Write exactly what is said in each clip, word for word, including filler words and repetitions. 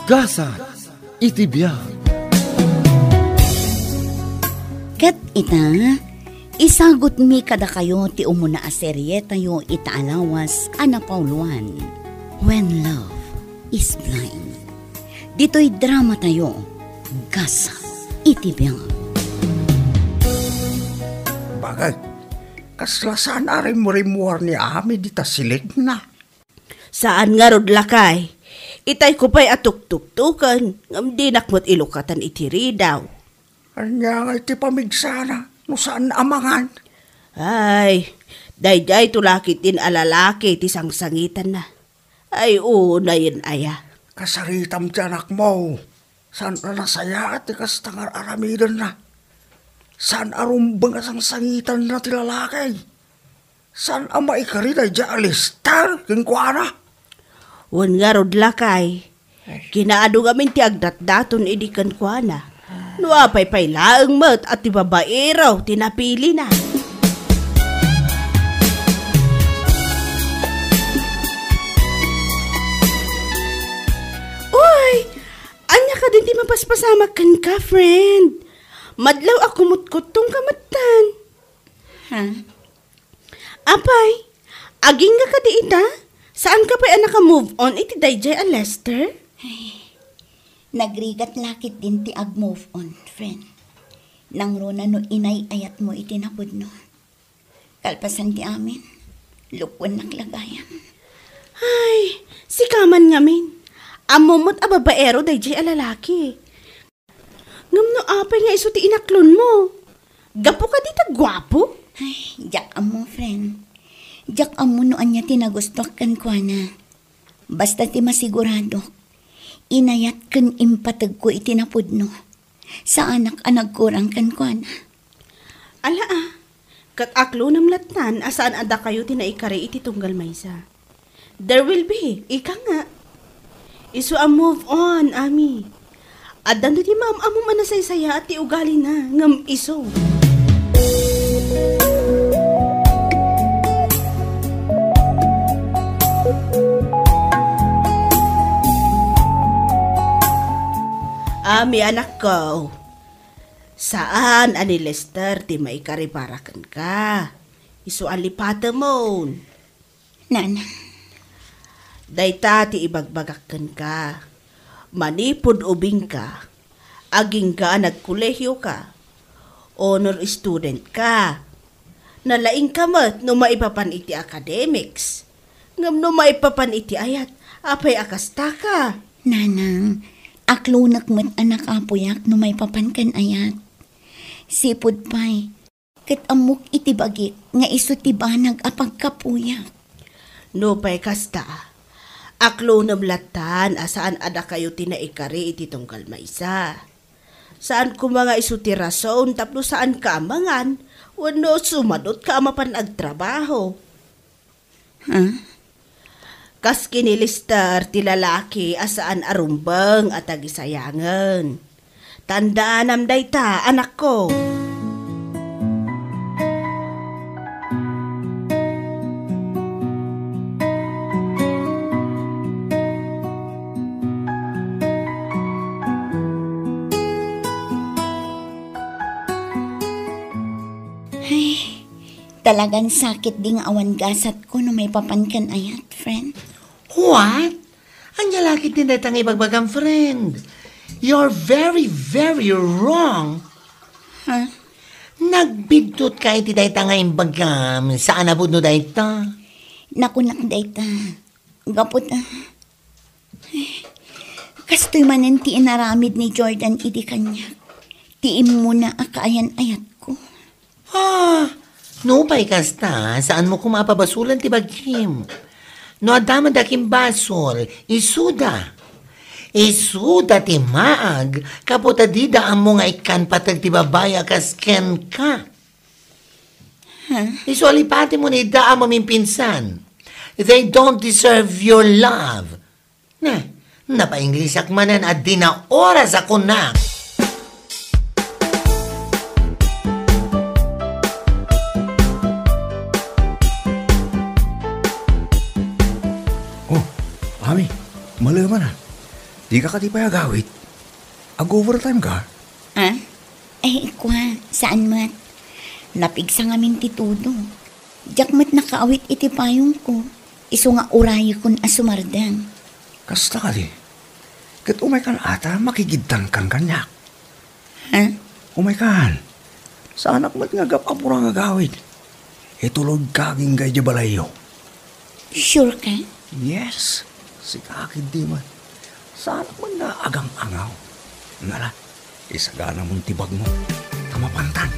Gasat iti biag. Ket ita, isagutmi kadakayo ti umuna a serietayo ita a lawas a napauluan, When Love is Blind. Ditoy dramatayo, Gasat iti biag. Bakit? Kasla saan a rimmurimmuar ni Ami dita silikna? Saan ngarud, lakay. Itayko pay a tuktuktuken, ngem dinak met ilukatan iti ridaw. Ania ngay ti pamigsana no saan a mangan? Ay, daydiay to la ketdin a lalaki ti sangsangitanna. Ay, unayen aya. Kasaritam ti anakmo. Saan a nasayaat ti kasta nga ar-aramidenna. Saan a rumbeng a sangsangitanna ti lalaki. Saan a maikari daydiay a Lester kenkuana? Wen ngarud, lakay. Kinaadu ngamin ti agdatdaton idi kenkuana. No apay pay laeng met a ti babaero ti napilina. Uy! Ania kadin ti mapaspasamak kenka, friend? Madlaw a kumutkuttongka metten. Ha? Apay, agingga kadi ita? Saanka pay a naka-move on iti daydiay a Lester? Ay, nagrigat la ketdin ti ag-move on, friend. Nangruna no inay-ayatmo iti napudno. Kalpasan ti amin, lukuennak la gayam. Ay, sika man ngamin. Ammom met a babaero daydiay a lalaki. Ngem no apay nga isu ti inaklonmo? Gapu kadi ta guapo? Ay, diak ammo, friend. Diak ammo no ania ti nagustuak kenkuana. Basta ti masiguradok, inayat ken impategko iti napudno. Saanak a nagkurang kenkuana. Ala a, ket aklonem lattan a saan a dakayo ti naikari iti tunggal maysa. There will be, ika nga. Isu a move on, Ami. Addanto ti maam-ammom a nasaysayaat ti ugalina, ngem isu. Ami, anakko, saan a ni Lester ti maikari para kenka. Isu a lipatemon. Nanang. Dayta ti ibagbagak kenka. Manipud ubingka, agingga a nagkolehioka, honor student ka. Nalaingka met no maipapan iti academics. Ngem no maipapan iti ayat, apay a kastaka? Nanang, aklonek met a nakapuyak no maipapan ken ayat. Sipud pay, ket ammok iti bagik nga isu ti banag a pagkapuyak. Nupay kasta, aklonem lattan a saan a dakayo ti naikari iti tunggal maysa. Saan koma nga isu ti rason tapno saanka a mangan wenno sumadutka a mapan agtrabaho. Ha? Kas kinilister ti lalaki a saan a rumbeng a tagisayangen. Tandaanam dayta, anakko. Ay, talagan sakit di nga awan gasatko no maipapan ken ayat, friend. What? Ania la ketdin dayta nga ibagbagam, friend? You're very, very wrong. Ha? Nagbiddut ka iti dayta nga imbagam. Saan a pudno dayta? Nakunak dayta. Gapu ta, eh, kastoy manen ti inaramid ni Jordan idi kaniak. Ti immuna a kaayan-ayatko. Ah, nupay kasta, saanmo koma a pabasolen ti bagim. No adda man dakim basol, isuda. Isuda ti maag, gapu ta dida ammo nga ikkan pateg ti babai a kas kenka. Huh? Isu a lipatemon ida a maminpinsan. They don't deserve your love. Ne, napainglisak manen a di na oras a kunak. Oh, Ami, maleman a. Dika kadi pay agawid? Ag-overtime ka? Ah? Eh, kua, saan met? Napigsa ngamin ti tudo. Diak met nakaawit iti payongko. Isu nga urayekon a sumardeng. Kasta kadi? Ket umaykan ata, makigiddankan kaniak. Ha? Umaykan. Saanak met nga agap-apura nga agawid. Itulodka agingga idiay balayyo. Sure ka? Yes. Sika ketdi met. Saanak met nga agang-angaw. Nala, isaganamon ti bagmo. Ta mapantan.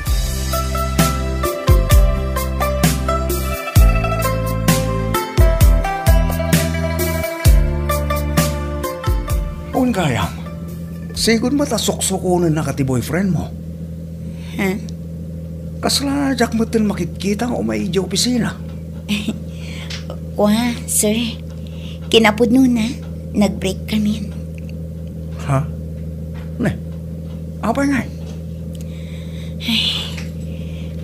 Wen gayam, sigud met a suksukonennaka ti boyfriend mo. Ha? Kasla diak metten makitkita nga umay idiay opisina. Kua, sir. Kinapudnona, nag-break kamin. Ha? Ne, apay ngay?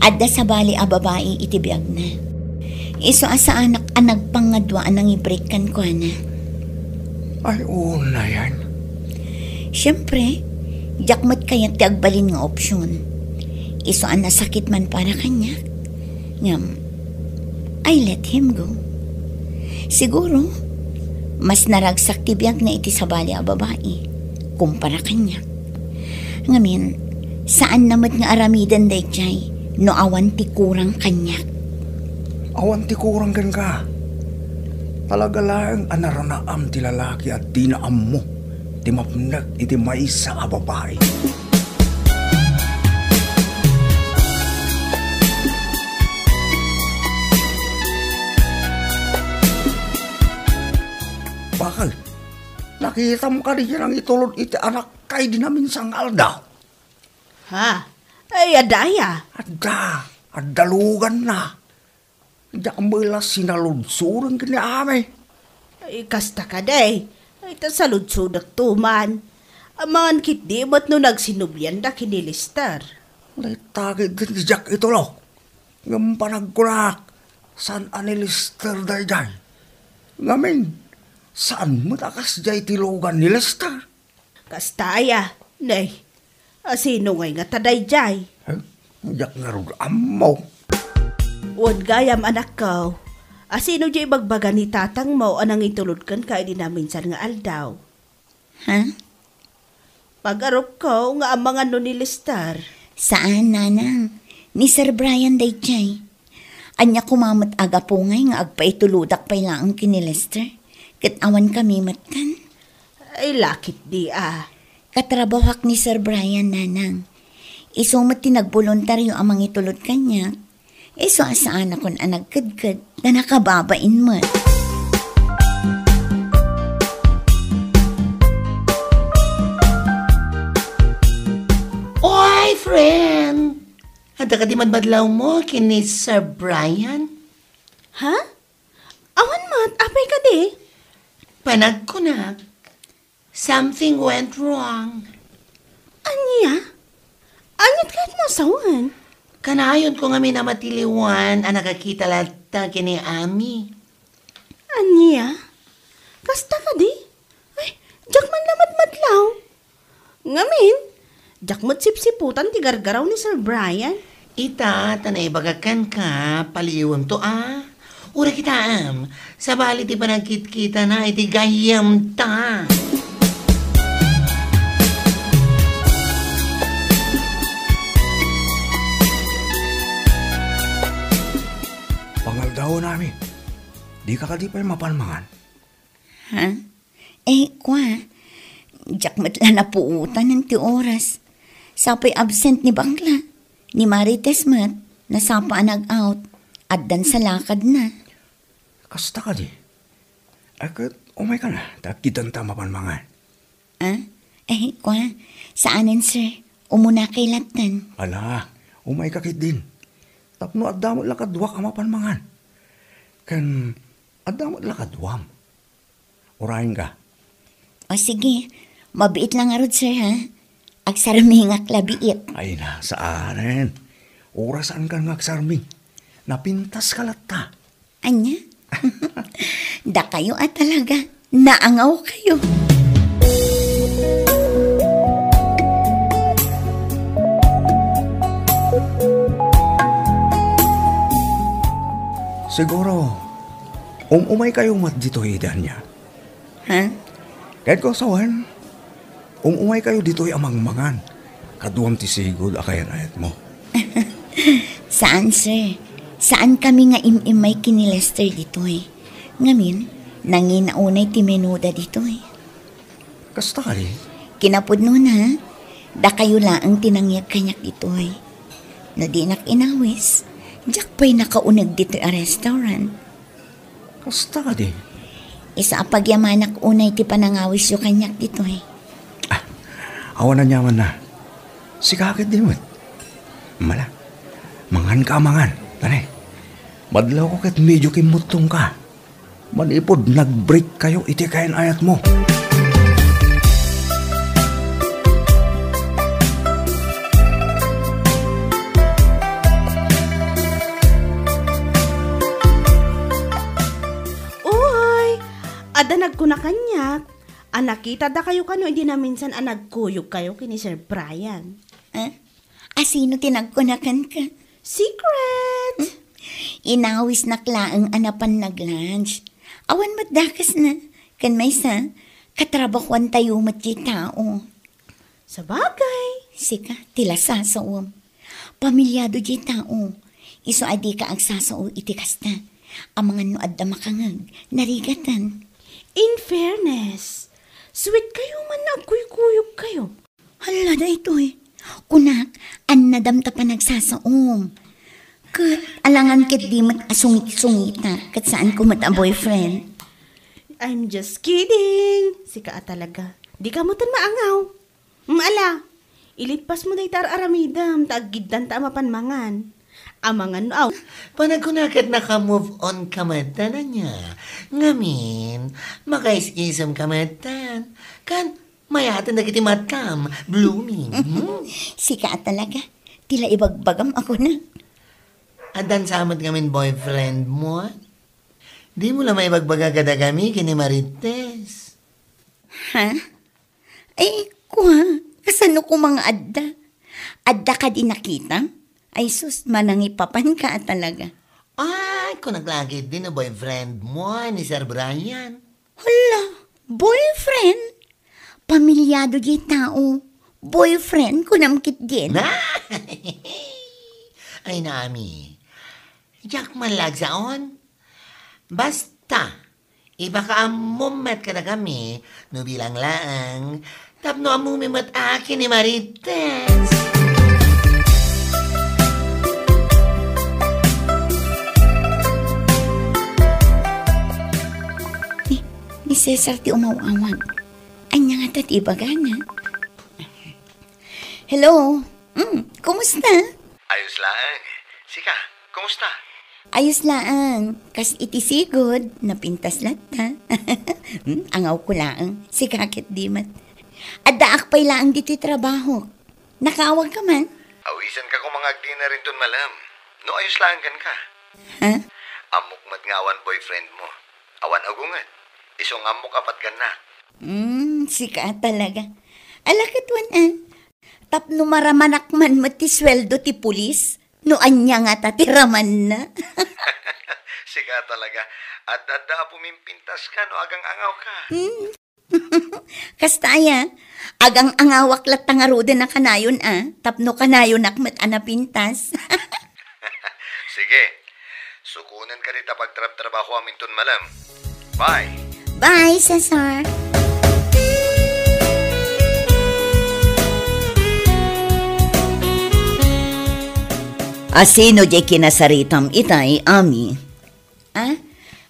Adda sabali a babai iti biagna. Isu a saanak a nagpangadua a nangibreak kenkuana. Ay, unayan. Siyempre, diak met kayat ti agbalin nga opsyon. Isu a nasakit man para kaniak. Ngem, I let him go. Siguro, mas naragsak ti biagna iti sabali a babai kumpara kaniak. Ngamin, saanna met nga aramiden daydiay no awan ti kurang kaniak. Awan ti kurang kenka. Talaga laeng a naranaam ti lalaki a dina ammo ti mapnek iti maysa a babai. Bakal, nakitam kadi a nangitulod iti anakka idi naminsan nga aldaw? Ha? Ay, adda aya? Adda. Adda luganna. Diak met la sinaludsoden ken ni Ami. Ay, kasta kadi. Ay, ta saludsodekto man. Amangan ketdi met no nagsinublianda ken ni Lester. Dayta ketdi ti diak itulok. Ngem panagkunak, saan a ni Lester daydiay. Ngamin, saan met a kasdiay ti lugan ni Lester? Kasta aya, ne. Asino ngay ngata daydiay? Eh, diak ngarud ammo. Wen gayam, anakko. Asino diay ibagbaga ni tatangmo a nangitulod kenka idi naminsan nga aldaw? Ha? Pag-arupko nga amangan no ni Lester. Saan, nanang. Ni Sir Brian daydiay. Ania koma met a gapu ngay nga agpaitulodak pay laeng ken ni Lester? Ket awan kami metten. Ay, lakit di a. Katrabahoak ni Sir Brian, nanang. Isu met ti nagboluntario a mangitulod kaniak. Isu a saanakon a nagkedked ta nakababain met. Oy, friend! Adda kadi madmadlawmo ken ni Sir Brian? Ha? Awan met, apay kadi? Panagkunak, something went wrong. Ania? Aniat kayatmo a sawen? Kanayonko ngamin a matiliwan a nakakita latta ken ni Ami. Ania? Kasta kadi? Ay, diak man la madmadlaw. Ngamin, diak met sipsiputan ti gargaraw ni Sir Brian. Ita, ta naibaga kenka, paliiwemto a. Uray kitaem, sabali ti panagkitkitana iti gayyemta. Pangaldawen, Ami. Dika kadi pay mapan mangan? Ha? Eh, kua, diak met la napuotan ti oras. Sa pay absent ni bakla, ni Marites met, nasapa a nag-out, addan sa lakadna. Kasta kadi? Ay, ket umayka na, ta agkiddanta mapan mangan. Ah? Eh, kua, saanen, sir. Umunakay latten. Ala, umayka ketdin. Tapno adda met la kaduak a mapan mangan. Ken adda met la kaduam. Urayenka. O sige, mabiit la ngarud, sir, ha? Agsarmingak la biit. Ay na, saanen. Orasankan nga agsarming. Napintaska latta. Ania? Dakayo a talaga. Naangawkayo. Siguro, um-umay kayo met ditoy idi ania. Ha? Ket ko sawen, um-umay kayo ditoy a mangmangan. Kaduam ti sigud a kayan-ayatmo. Saan, sir. Saan kami nga im-immay ken ni Lester ditoy. Ngamin, nangina unay ti menuda ditoy. Kasta kadi? Kinapudnona, dakayo laeng ti nangyeg kaniak ditoy. No dinak inawis, diak pay nakauneg ditoy a restaurant. Kasta kadi? Isu a pagyamanak unay ti panangawisyo kaniak ditoy. Ah, awan aniamanna. Sika ket di met. Mala, manganka a mangan. Tani, madlawko ket medio kimmuttongka. Manipud nag-break kayo iti kayan-ayatmo. Uy! Adda nagkuna kaniak a nakitadakayo kano idi naminsan a nagkuyogkayo ken ni Sir Brian. Eh? Asino ti nagkuna kenka? Secret! Hmm? Inawisnak laeng a napan nag-lunch. Awan met dakesna. Ken maysa, katrabahoantayo met diay tao. Sabagay. Sika, ti la sasaom. Pamilyado diay tao. Isu a dika agsasao iti kasta. Amangan no adda makangeg, narigatan. In fairness, sweet kayo man no agkuykuyogkayo. Hala, daytoy. Kunak, annadam ta panagsasaom. Ket, alangan ket di met a sungit-sungita, ket saanko met a boyfriend. I'm just kidding. Sika a talaga. Di ka met maangaw. Mm, ala, ilippasmo dayta ar-aramidem, ta aggiddanta a mapan mangan. Amangan no aw. Panagkuna ket naka-move on ka met, ania? Ngamin, makais-isem ka met, kan mayaten dagiti matam, blooming. Hmm? Sika a talaga. Ti la ibagbagam a kunak. Addan sa met ngamin boyfriend mo, ah? Di mo la maibagbaga kadagami ken ni Marites. Ha? Ay, kua, kasano koma nga adda? Adda kadi nakita? Ay sus, manangipapan ka a talaga. Ay, kunak la ketdi no boyfriend mo ni Sir Brian. Hala, boyfriend? Pamilyado diay tao. Boyfriend, kunam ketdin. Ay, nami. Diak man la agsaon. Basta, ibaka ammom met kadagami, no bilang laeng, tapno ammomi met a ken ni Marites. Eh, ni Cesar ti umaw-awag. Ania ngata ti ibagana? Hello? Mm, kumusta? Ayos laeng. Sika, kumusta? Ayos laeng. Kas iti sigud, napintas latta. Hmm, angawko laeng. Sika ket di met. Addaak pay laeng ditoy trabaho. Nakaawag ka man? Awisan ka koma nga agdinner inton malem. No ayos laeng kenka. Ha? Ammok met nga awan boyfriend mo. Awan agunget. Isu nga ammok a patgannak. Hmm, sika talaga. Ala ket wen, ah. Tapno maramanak man met ti sueldo ti pulis, no ania ngata ti ramanna. Sika talaga. Ad-adda a pumimpintas ka no agang-angaw ka. Hmm. Kasta aya, agang-angawak latta ngaruden a kanayon a, tapno kanayonak met a napintas. Sige, sukonen ka dita pagtrabtrabahoam inton malem. Bye! Bye, Cesar! Asino diay kinasaritam itay, Ami? Ah?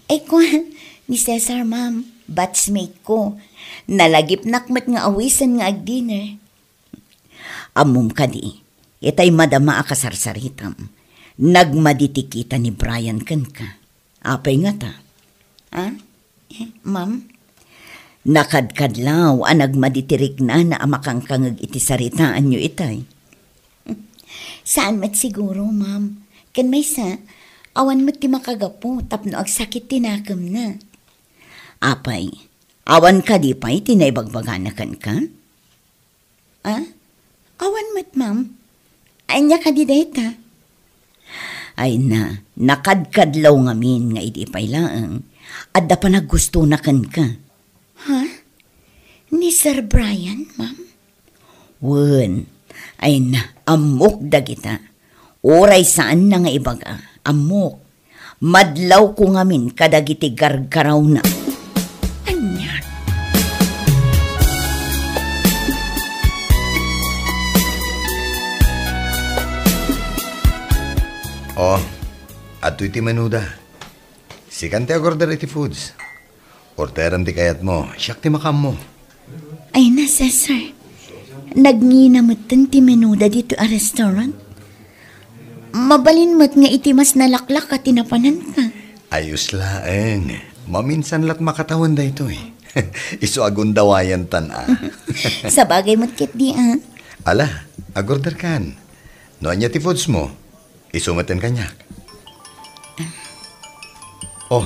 Ay, kuan, ni Cesar, ma'am. Batchmate ko. Nalagipnak met nga awisen nga agdinner. Ammom kadi, itay madama a kasarsaritam, nagmadi ti kita ni Brian kenka. Apay ngata? Ah? Eh, ma'am? Nakadkadlaw a nagmadi ti riknana a makangkangeg iti saritaanyo itay. Saan met siguro, ma'am. Ken maysa, awan met ti makagapu tapno agsakit ti nakemna. Apay, awan kadi pay ti naibagbagana kenka? Ah? Awan met, ma'am. Ania kadi dayta? Ay na, nakadkadlaw ngamin nga idi pay laeng, adda panaggustona kenka. Ha? Ni Sir Brian, ma'am? Wen, ay na, ammok dagita. Uray saanna nga ibaga, ammok. Madlawko ngamin kadagiti gargarawna. Ania? Oh, adtoy ti menuda. Sikan ti agorder iti foods. Orderem ti kayatmo, siak ti makaammo. Ay na, Cesar. Nagngina metten ti menuda ditoy a restaurant. Mabalin met nga iti mas nalaklak a tinapananka. Ayos laeng. Maminsan lat makatawen daytoy. Isu a gundawayantan a. Sabagay met ketdi a. Ala, agorder kan. No ania ti foods mo? Isu metten kaniak. Oh,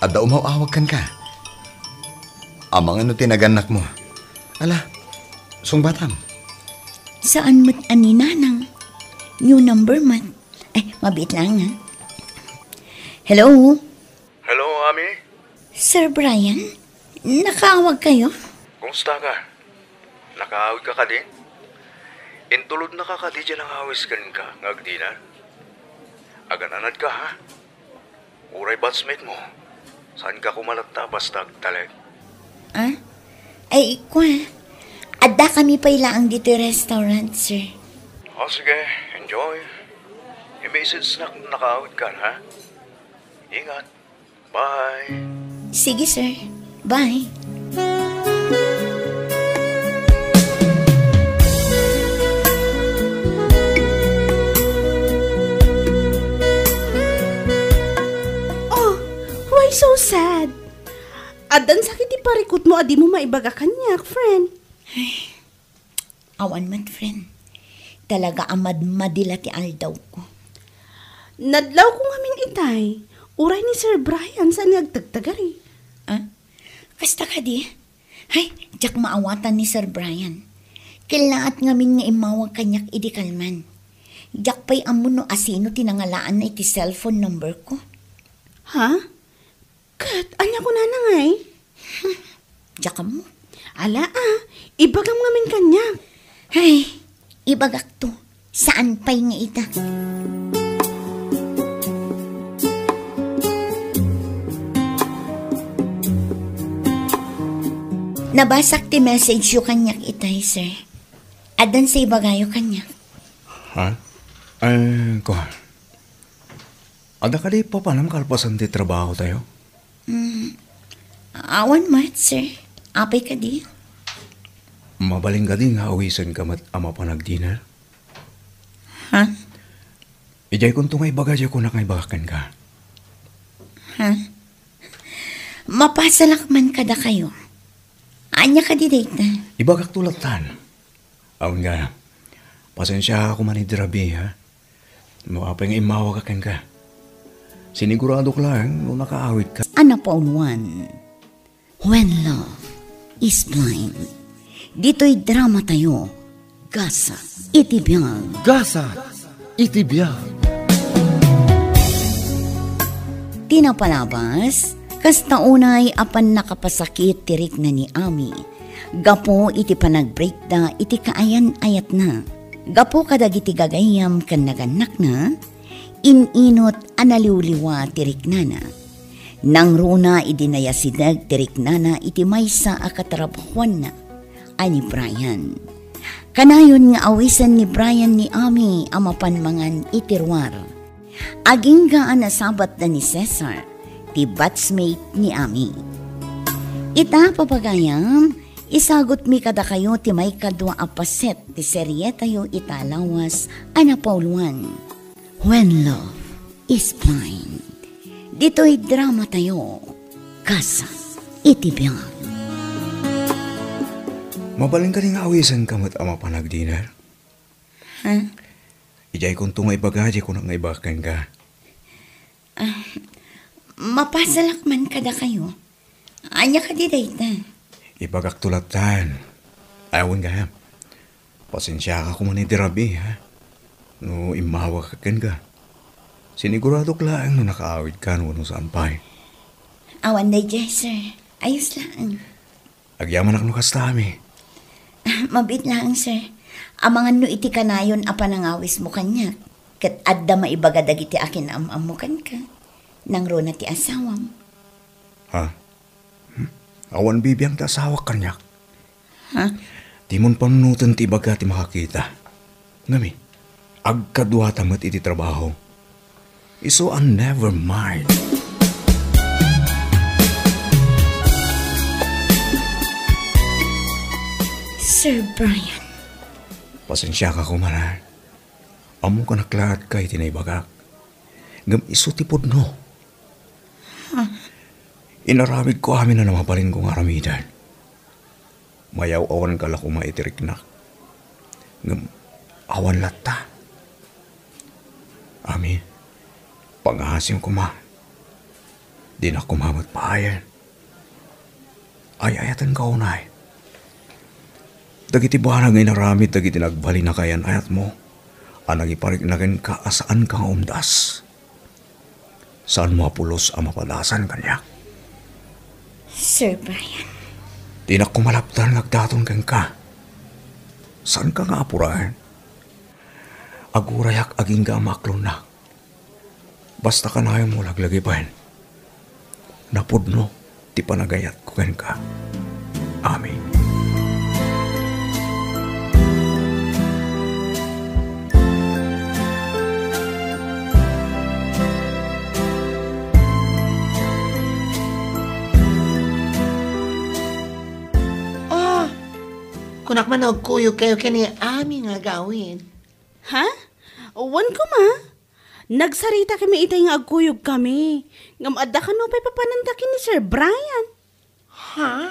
adda umaw-awag kenka. Amangan no ti nagannakmo. Ala, sungbatam. Saan met a ni Nanang? New number met. Ay, mabiit lang, ha? Hello? Hello, Ami? Sir Brian? Nakaawag kayo? Kumusta ka? Nakaawid ka kadi? Intulod na ka kadi diay nangawis kenka nga agdinar? Agananad ka, ha? Uray batchmate mo, saan ka koma latta basta agtalek? Ah? Ay, ikwa. Adda kami pay laang ditoy restaurant, sir. O, sige, enjoy. I-message na kung nakaawid ka, ha? Ingat. Bye. Sige, sir. Bye. Oh, why so sad? Addan sakit ti parikutmo a dimo maibaga kaniak, friend. Awan met, friend. Talaga a madmadi la ti aldawko. Nadlawko ngamin itay, uray ni Sir Brian saan nga agtagtagari. Ah? Kasta kadi? Hay, diak maawatan ni Sir Brian. Kellaat ngamin nga immawag kaniak idi kalman. Diak pay ammo no asino ti nangalaanna iti cellphone number ko. Ha? Ket ania kunana ngay? Hmm, diak ammo. Ala a, ibagam ngamin kaniak. Ay, ibagakto. Saan pay nga ita? Nabasak ti message yo kaniak itay, sir. Addan sa ibagayo kaniak. Ha? Ay, kuan. Adda kadi papanam kalpasan ti trabaho tayo? Mm, awan met, sir. Apay kadi? Mabalin kadi nga awisenka met a mapan agdinner? Ha? Idiay kunto nga ibaga, diay kunak nga ibagak kenka. Ha? Mapasalak man kadakayo. Ania kadi dayta? Ibagakto lattan. Awan nga, pasensiaak koma ni Drabi, ha? No apay nga immawagak kenka. Siniguradok laeng no nakaawidka. A napauluan. When Love is Blind. Ditoy drama tayo, Gasat iti Biag. Gasat iti Biag. Ti napalabas, kasta unay a pannakapasakit ti rikna ni Ami gapu iti panagbreakda iti kaayan-ayatna. Gapu kadagiti gagayyem ken nagannakna, in-inut a naliwliwa ti riknana. Nangruna idi nayasideg ti riknana iti maysa a katrabahuanna a ni Brian. Kanayon nga awisen ni Brian ni Ami a mapan mangan iti ruar. Agingga a nasabatda ni Cesar, ti batchmate ni Ami. Ita, papagayam, isagutmi kadakayo ti maikadua a paset ti serietayo ita lawas a napauluan. When Love is Blind. Ditoy drama tayo, Gasat iti Biag. Mabalin kadi nga awisenka met a mapan agdinner? Ha? Idiay kunto nga ibaga, diay kunak nga ibagak kenka. Ah, mapasalak man kadakayo. Ania kadi dayta? Ibagakto lattan. Awan gayam. Pasensiaak koma ni Drabi, ha? No immawagak kenka. Siniguradok laeng no nakaawidkan wenno saan pay. Awan daydiay, sir. Ayos laeng. Agyamanak no kasta, Ami. Ah, mabiit laeng, sir. Amangan no iti kanayon a panangawismo kaniak, ket adda maibaga dagiti akin-am-ammo kenka. Nangruna ti asawam. Ha? Hmm? Awan bibiang ti asawak kaniak. Ha? Dimon panunoten ti ibaga ti makakita. Ngem, agkaduata met iti trabaho. Isu a never mind. Sir Brian. Pasensiaka koma, ha? Ammoka a naklaat ka iti naibagak. Ngem isu ti pudno. Ha? Inaramidko amin a mabalinko nga aramiden. Mayaw-awanka la koma iti riknak. Ngem awan latta. Ami, pangngaasim koma. Dinak koma met paayen. Ay-ayatenka unay. Dagiti banag nga inaramid dagiti nagbalin a kayan-ayatmo a nangiparikna kenka a saanka nga umdas. Saanmo a pulos a mapadasan kaniak. Sir Brian. Dinak koma lapdan nga agdaton kenka. Saanka nga apuraen. Agurayak agingga a maaklonnak. Basta kanayonmo laglagipen. Napudno ti panagayatko kenka. Amen. Oh, kunak man, agkuyogkayo ken ni Ami nga agawid. Ha? Wen koma? Nagsaritakami itay nga agkuyogkami. Ngem adda kano pay papananda ken ni Sir Brian. Ha?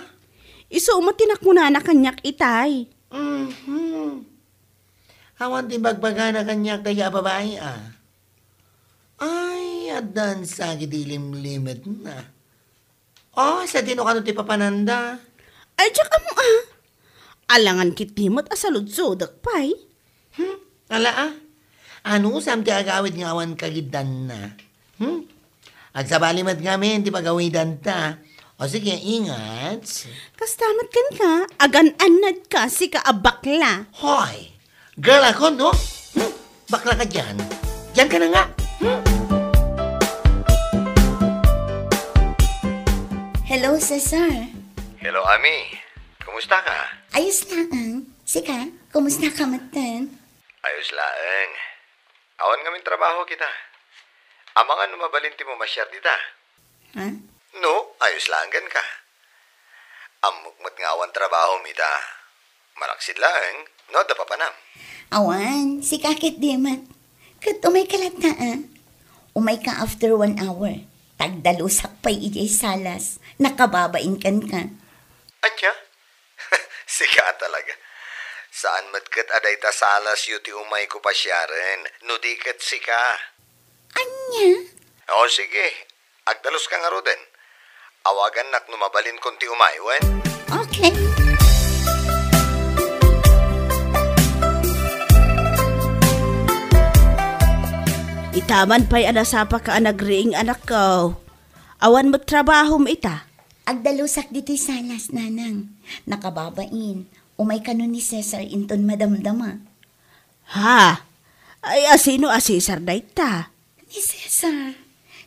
Isu met ti nakunana kaniak itay. Mhm. Awan ti ibagbagana kaniak dayta a babai, a. Ay, addan sa iti limlimetna. Oh, sadino kano ti papananda? Ay, diak ammo, a. Alangan ketdi met a saludsodek pay. Hmm, ala, a. Anusam ti agawid nga awan kagiddanna? Hmm? Agsabali met ngamin ti pagawidanta. O sige, ingat. Kasta met kenka, agan-annadka, sika a bakla. Hoy! Girl ako, no? Hmm? Bakla ka dian. Dian ka na nga. Hmm? Hello, Cesar. Hello, Ami. Kumusta ka? Ayos laeng. Sika, kumusta ka metten? Ayos laeng. Awan ngamin trabaho kita. Amangan no mabalin ti mumasiar dita. Ha? No, ayos laeng kenka. Ammok met nga awan trabahom ita. Malaksid laeng, no adda papanam. Awan, sika ketdi met. Ket umayka latta, a? Umayka after one hour. Tagdalusak pay idiay salas. Nakababain kenka. Ania? Sika talaga. Saan met ket a dayta salasyo ti umayko pasiaren, no di ket sika? Ania? O, sige. Agdaluska ngaruden. Awagannak no mabalinkon ti umay, wen? Okay. Ita man pay a nasapaka a nagriing, anakko. Awan met trabahom ita? Agdalusak ditoy salas, nanang. Nakababain. Umay kano ni Cesar inton madamdama. Ha? Ay, a sino a Cesar dayta? Ni Cesar.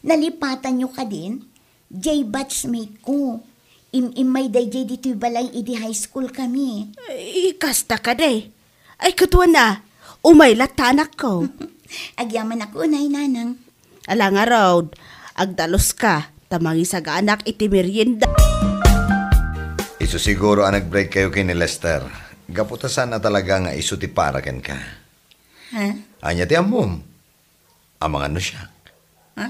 Nalipatanyo kadin? Jay batchmate ko. Im-immay dayjay ditoy balay idi high school kami. Ay, kasta kadi. Ay, ket wen a. Umay latta, anakko. Agyamanak unay, nanang. Ala ngarud, agdaluska, ta mangisagaanak iti merienda. Isu siguro a nag-break kayo ken ni Lester. Gapu ta saan a talaga nga isu ti para kenka. Ha? Ania ti ammom? Amangan no siak. Ha?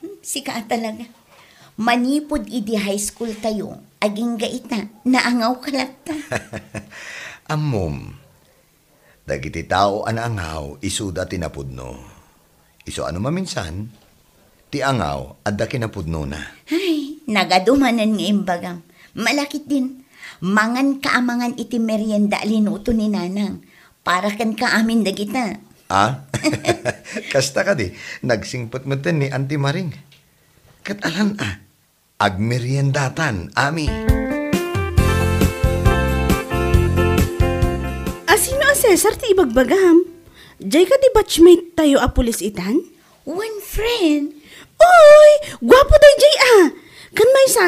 Hmm, sika a talaga. Manipud idi high school tayo, agingga ita, naangawka latta. Ammom, dagiti tao a naangaw, isuda ti napudno. Isu a no maminsan, ti angaw, adda kinapudnona. Ay, nagadu manen nga imbagam. Malakitdin, manganka amangan iti merienda a linuto ni Nanang. Para kenka amin dagita. Ah? Kasta kadi, nagsingpet metten ni Auntie Maring. Ket alan a, agmeriendatan, Ami. A, sino a Cesar ti ibagbagam? Jay kadi batchmate tayo a pulis itan? Wen, friend. Oy, guapo dayjay a. Ken maysa,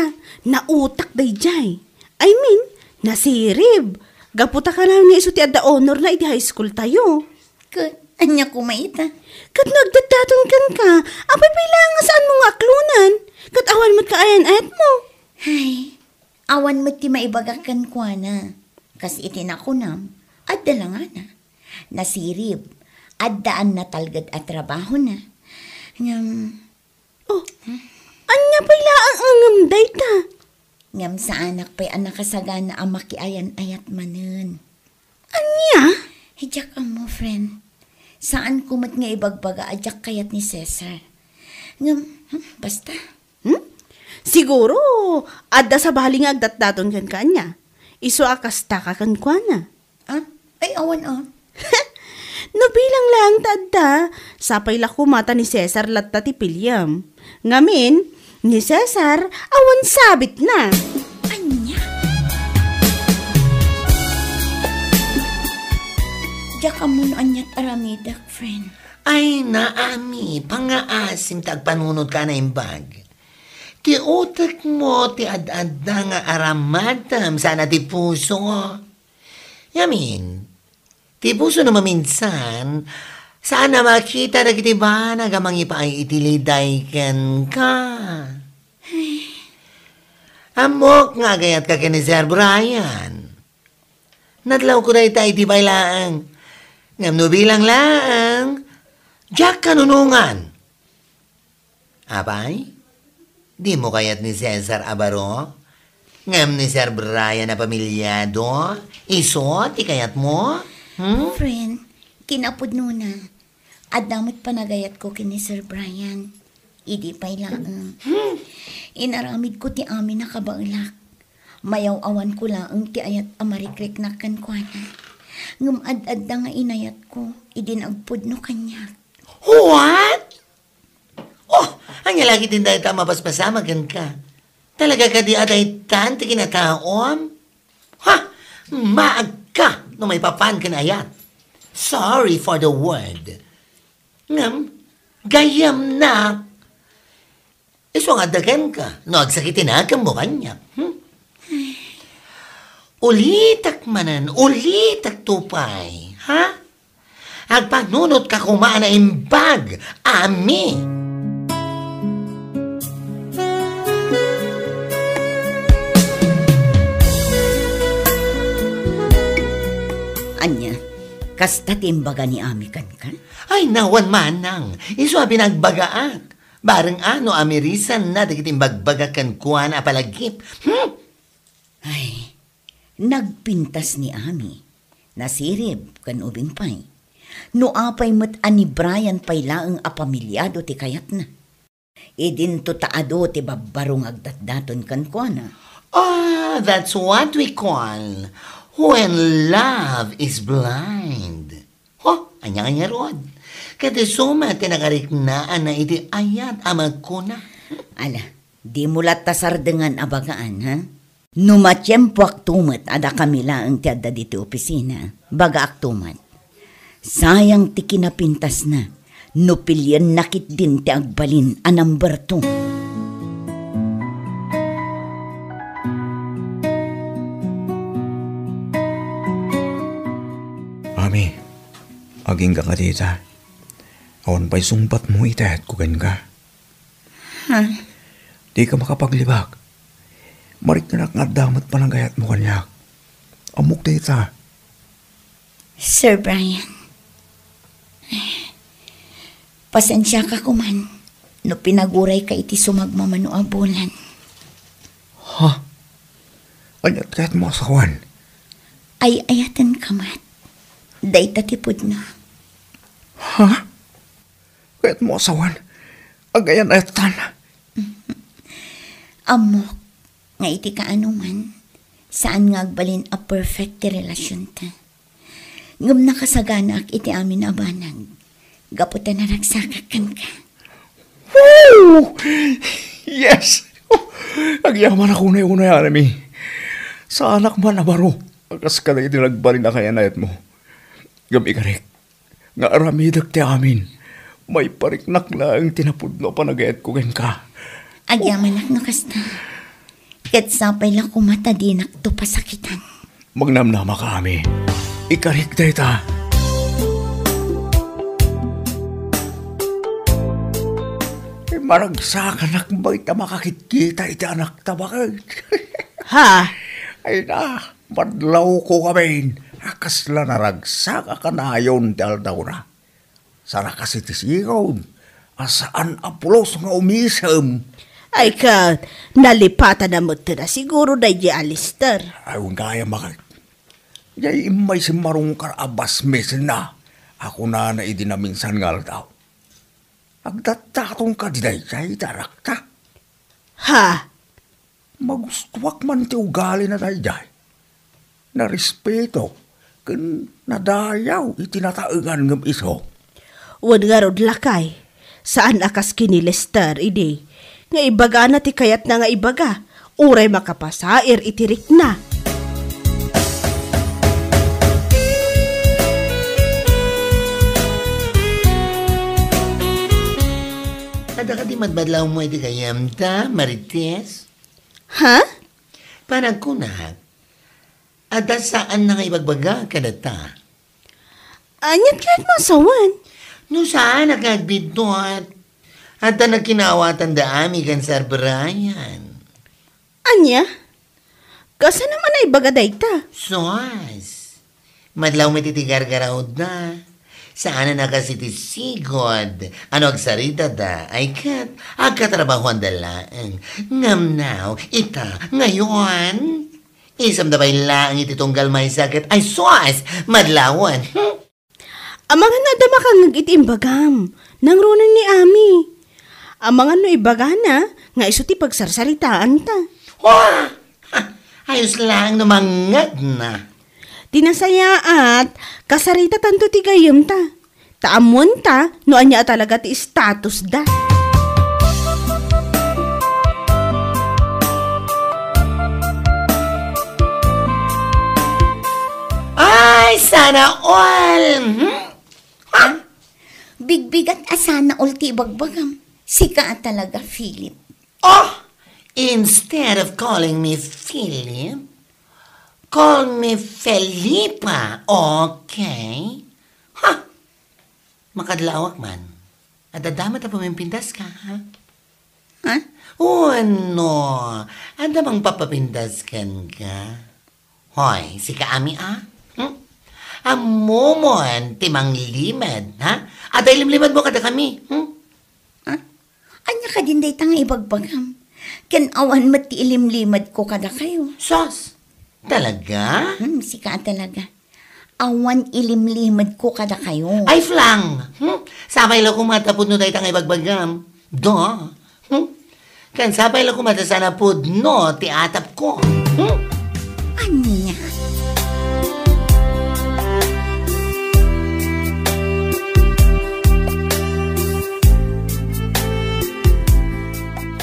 nautak dayjay. I mean, nasirib. Gapu ta kanayon nga isu ti adda honor na iti high school tayo. Ket ania koma ita? Ket no agdatdaton kenka, apay pay laeng a saanmo nga aklonan? Ket awan met kaayan-ayatmo. Ay, awan met ti maibagak kenkuana. Kas iti nakunam, adda langana. Nasirib, addaan natalged a trabahona. Ngem, oh, ania pay laeng a ngem dayta? Ngem saanak pay a nakasagana a makiayan-ayat manen. Ania? Diak ammo, friend. Saanko met nga ibagbaga a diak kayat ni Cesar. Ngem, hmm, basta. Hmm? Siguro, adda sabali nga agdatdaton kenka ania. Isu a kasta ka kenkuana. Ah? Ay, awan a. No bilang laeng ta adda, sapay la koma ta ni Cesar latta ti piliem. Ngamin, ni Cesar, awan sabitna. Ania? Diak ammo no aniat aramidek, friend. Ay, Ami, pangngaasim ta agpanunot ka a naimbag. Ti utekmo ti ad-adda nga aramadem, saan a ti puso. Ngamin, ti puso no maminsan, saan a makita dagiti banag a mangipaay iti liday kenka. Ammok nga agayatka ken ni Sir Brian. Nadlawko dayta iti pay laeng. Ngem no bilang laeng, diak kanunongan. Apay? Dimo kayat ni Cesar a baro? Ngem ni Sir Brian a pamilyado? Isu ti kayatmo? Hmm? Friend, kinapudnona, adda met panagayatko ken ni Sir Brian. Idi pay laeng. Hmm. Inaramidko ti amin a kabaelak. Mayaw-awanko laeng ti ayat a marikriknak kenkuana. Ngem ad-adda nga inayatko, idin agpudno kaniak. What? Oh, ania la ketdin dayta a mapaspasamak kenka? Talaga kadi a daytan ti kinataom? Ha! Maagka no maipapan ken ayat. Sorry for the word. Ngem, gayyemnak. Isu nga adda kenka, no agsakitinakem mo kaniak. Hmm? Ulitek manen, ulitek to pay, ha? Agpanunotka koma a naimbag, Ami. Ania, kasta ti imbaga ni Ami kenka? Ay, nawan manang, isu a binagbagaak. Bareng a no amirisanna dagiti imbagbaga kenkuana a palagip. Hmm? Ay, nagpintas ni Ami. Nasirib ken ubing pay. No apay met a ni Brian pay laeng a pamilyado ti kayatna. Idinto ta adu ti babbaro nga agdatdaton kenkuana. Ah, that's what we call when love is blind. Ho, ania nga ngarud? Ket isu met ti nakariknaanna iti ayat a magkuna. Ala, dimo latta sardengan a bagaan, ha? No matiempoakto met a dakami laeng ti adda ditoy opisina, bagaakto met. Sayang ti kinapintasna, no pilienna ketdin ti agbalin a number two. Ami, agingga ka dita. Awan pay sungbatmo iti ayatko kenka. Ha? Dika makapaglibak. Mariknanak nga adda met panagayatmo kaniak. Ammok dayta. Sir Brian, pasensiaka koman no pinagurayka iti sumagmamano a bulan. Ha? Aniat kayatmo a sawen? Ay-ayatenka met. Dayta ti pudno. Ha? Kayatmo a sawen? Agayan-ayatan? Ammok nga iti kaanoman, saan nga agbalin a perfect ti relasionta. Ngem nakasaganaak iti amin a banag. gapu ta naragsakak kenka. Woo! Yes! Agyamanak unay-unay, Ami. Saanak man a baro a kas kadagiti nagbalin a kayanayatmo. Ngem ikarik, nga aramidek ti amin. Maipariknak laeng ti napudno a panagayatko kenka. Agyamanak no kasta. Ket sapay la koma ta dinakto pasakitan. Magnamnamaka, Ami. Ikarik dayta. Ay, maragsakanak baket a makakitkita iti anakta baket. Ha? Ay na, madlawko ngamin a kasla naragsak a kanayon ti aldawna. Saan a kas iti sigud a saan a pulos nga umisem. Ay ket, nalipatan a met da siguro daydi Alister. Ay, wen gayam, baket. Jay immay simmarungkar a basmisenna a kunana idi naminsan nga aldaw, "Agdatdaton kadi daydiay ti anakta?" Ha? Magustoak man ti ugalina daydiay. Narespeto ken nadayaw iti nataengan ngem isu. Wen ngarud, lakay, saan a kas ken ni Lester idi nga ibagana ti kayatna nga ibaga, uray makapasair iti rikna. Adda kadi madmadlawmo iti gayyemta, Marites? Ha? Panagkunak, adda saanna nga ibagbaga kadata. Aniat kayatmo a sawen? No saan a nga agbiddut, adda nagkinaawatan da Ami ken Sir Brian. Ania? Kasano man a ibaga dayta? Sus! Madlaw met iti gargarawda. Saan a kas iti sigud a no agsaritada, ay ket agkatrabahuanda laeng. Ngem now, ita, ngayon, isemda pay laeng iti tunggal maysa ket, ay sus! Madlawen. Hmm? Amangan no adda makangngeg iti imbagam. Nangruna ni Ami. Amangan no ibagana nga isu ti pagsarsaritaanta. Wah! Ha! Ayos laeng no mangngegna. Ti nasayaat, kasaritatanto ti gayyemta. Ta ammoenta no ania a talaga ti statusda. Ay, sana all! Hmm? Ha? Bigbigat a sana all ti ibagbagam. Sika a talaga, Philip. Oh, instead of calling me Philip, call me Felipa, okay? Ha? Makadlawak man. Adda met a pumimpintas ka, ha? Ha? O ano? Adda mangpapapintas kenka? Hoy, sika Ami, a? Hmm? Ammomon ti manglimed, ha? Adda ilimlimedmo kadakami, hmm? Ha? Ania kadin dayta nga ibagbagam? Ken awan met ti ilimlimedko kadakayo. Sus! Talaga? Hmm, sika a talaga. Awan ilimlimedko kadakayo. Ay, flang! Hmm? Sapay la koma ta pudno dayta nga ibagbagam. Da. Hmm? Ken sapay la koma ta saan a pudno ti atapko. Hmm? Ania?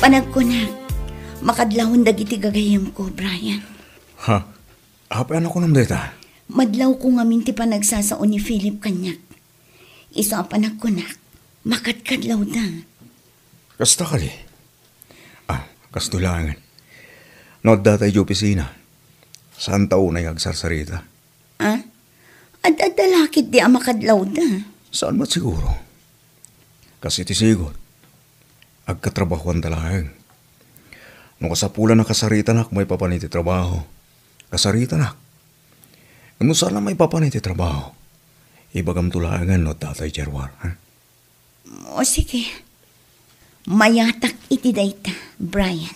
Panagkunak, makadlawon dagiti gagayyemko, Brian. Ha? Apay a nakunam dayta? Madlawko ngamin ti panagsasao ni Philip kaniak. Isu a panagkunak, makadkadlawda. Kasta kadi? Ah, kastoy laengen. No adda ta idiay opisina, saanta unay nga agsarsarita? Ah? Ad-adda la ketdi a makadlawda. Saan met siguro? Kas iti sigud, agkatrabahuanda laeng. No kasapulan a kasaritanak maipapan iti trabaho, kasaritanak. Ngem no saan a maipapan iti trabaho, ibagamto laengen no adda tay idiay ruar, ha? O, sige. Mayatak iti dayta, Brian.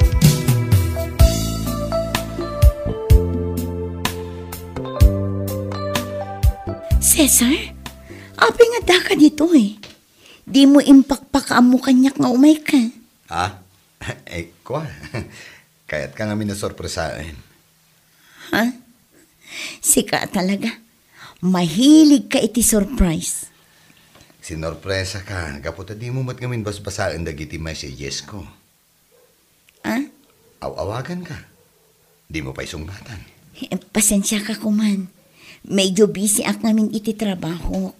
Cesar, apay nga addaka ditoy? Dimo impakpakaammo kaniak nga umayka? Ah? Eh, kua. Kayatka ngamin a sorpresaen. Ha? Sika talaga. Mahilig ka iti surprise. Sinorpresaka gapu ta dimo met ngamin basbasaen dagiti messagesko. Ah? Aw-awaganka. Dimo pay sungbatan. Eh, pasensiaka koman. Medyo busy ak ngamin iti trabaho.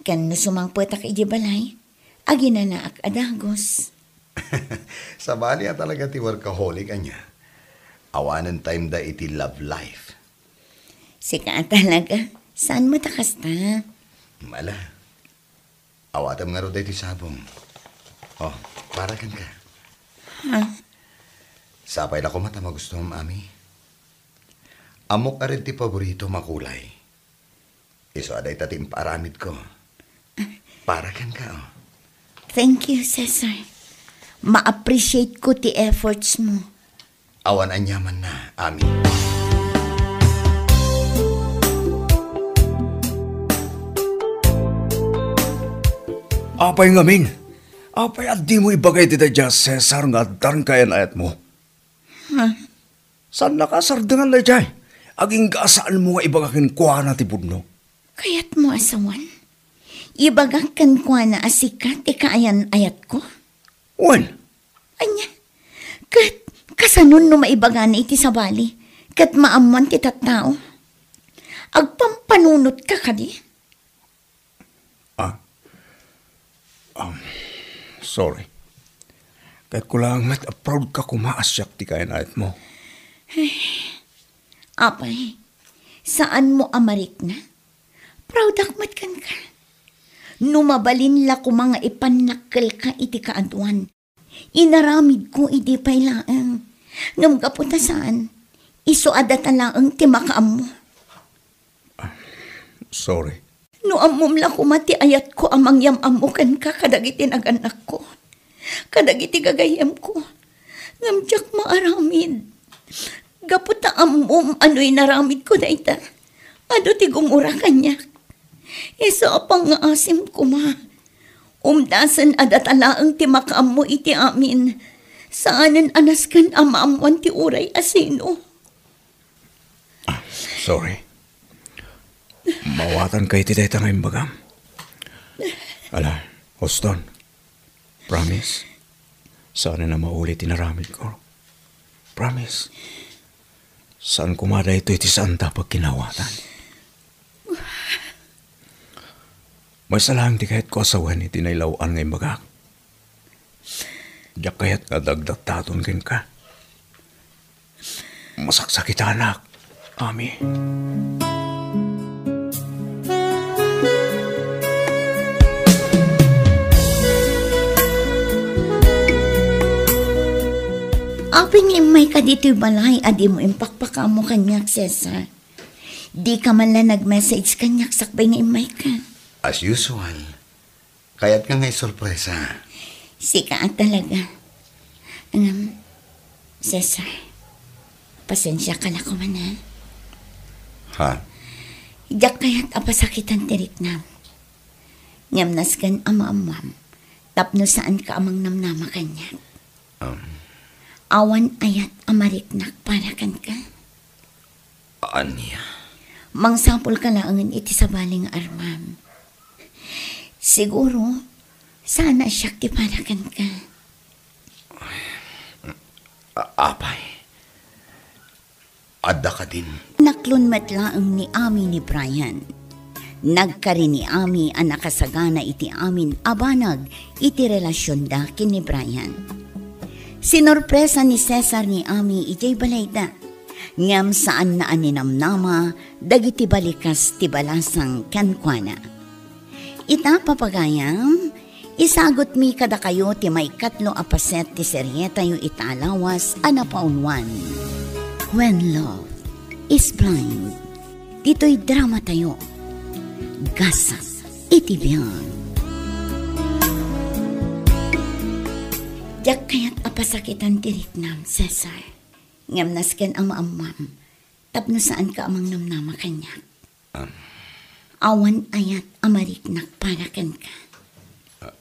Ken no sumangpetak iti balay, aginanaak a dagus. Sabali a talaga ti workaholic, ania. Awanen time da iti love life. Sika a talaga. Saan met a kasta? Mala. Awatem ngarud daytoy sabong. Oh, para kenka. Ha? Sapay la koma ta magustom, Ami. Ammok a red ti paboritom a kulay. Isu a dayta ti impaaramidko. Para kenka, oh. Thank you, Cesar. Ma-appreciate ko ti efforts mo. Awan aniamanna, Ami. Apay ngamin? Apay a dimo ibaga iti daydiay a Cesar nga addan kayan-ayatmo? Ha? Saannaka a sardengan daydiay? Agingga a saanmo nga ibaga kenkuana ti pudno. Kayatmo a sawen? Ibagak kenkuana a sika ti kaayan-ayatko? Wen. Ania? Ket kasano no maibagana iti sabali ket maammoan ti tattao? Agpampanunotka kadi? Ah. Um, sorry. Kayatko laeng met a proud ka koma a siak ti kayan-ayatmo. Apay, saanmo a marikna? Proud-ak met kenka. No mabalin la koma nga ipannakkelka iti kaaduan, inaramidko idi pay laeng. Ngem gapu ta saan, isu a data laeng ti makaammo. Sorry. No ammom la koma ti ayatko a mangyam-ammo kenka kadagiti nagannakko, kadagiti gagayyemko, ngem diak maaramid. Gapu ta ammom a no inaramidko dayta, adu ti gumura kaniak. Isu a pangngaasim koma. Umdasen a data laeng ti makaammo iti amin. Saanen a nasken a maammoan ti uray a sino. Ah, sorry. Mawatanka iti dayta nga imbagam. Ala, Houston. Promise? Saanen a mauli ti inaramidko. Promise? Saan koma daytoy ti saanta a pagkinawatan. Maysa laeng ti kayatko a sawen iti nailaw-an nga imbagak. Diak kayat nga dagdattaton kenka. Masaksakitanak, Ami. Apay nga immayka ditoy balay a dimo impakpakaammo kaniak, Cesar? Dika man la nag-message kaniak sakbay nga immayka. As usual, kayatka nga isorpresa. Sika a talaga. Ngem, Cesar, pasensiaka la koma, ha? Ha? Diak kayat a pasakitan ti riknam. Ngem nasken a maammuam tapno saanka a mangnamnama kaniak. Um. Awan ayat a mariknak para kenka. Ania? Mangsapulka laengen iti sabali nga armam. Siguro, saan a siak ti para kenka. A-, apay, adda kadin? Naklon met laeng ni Ami ni Brian. Nagkari ni Ami a nakasagana iti amin a banag iti relasionda ken ni Brian. Sinorpresa ni Cesar ni Ami idiay balayda, ngem saanna a ninamnama dagiti balikas ti balasang kenkuana. Ita, papagayam, isagutmi kadakayo ti maikatlo a paset ti serietayo ita a lawas a napauluan, When Love is Blind. Ditoy dramatayo, Gasat iti Biag. Diak kayat a pasakitan ti riknam, Cesar. Ngem nasken a maammuam tapno saanka a mangnamnama kaniak. Am. Awan ayat a mariknak para kenka. A-,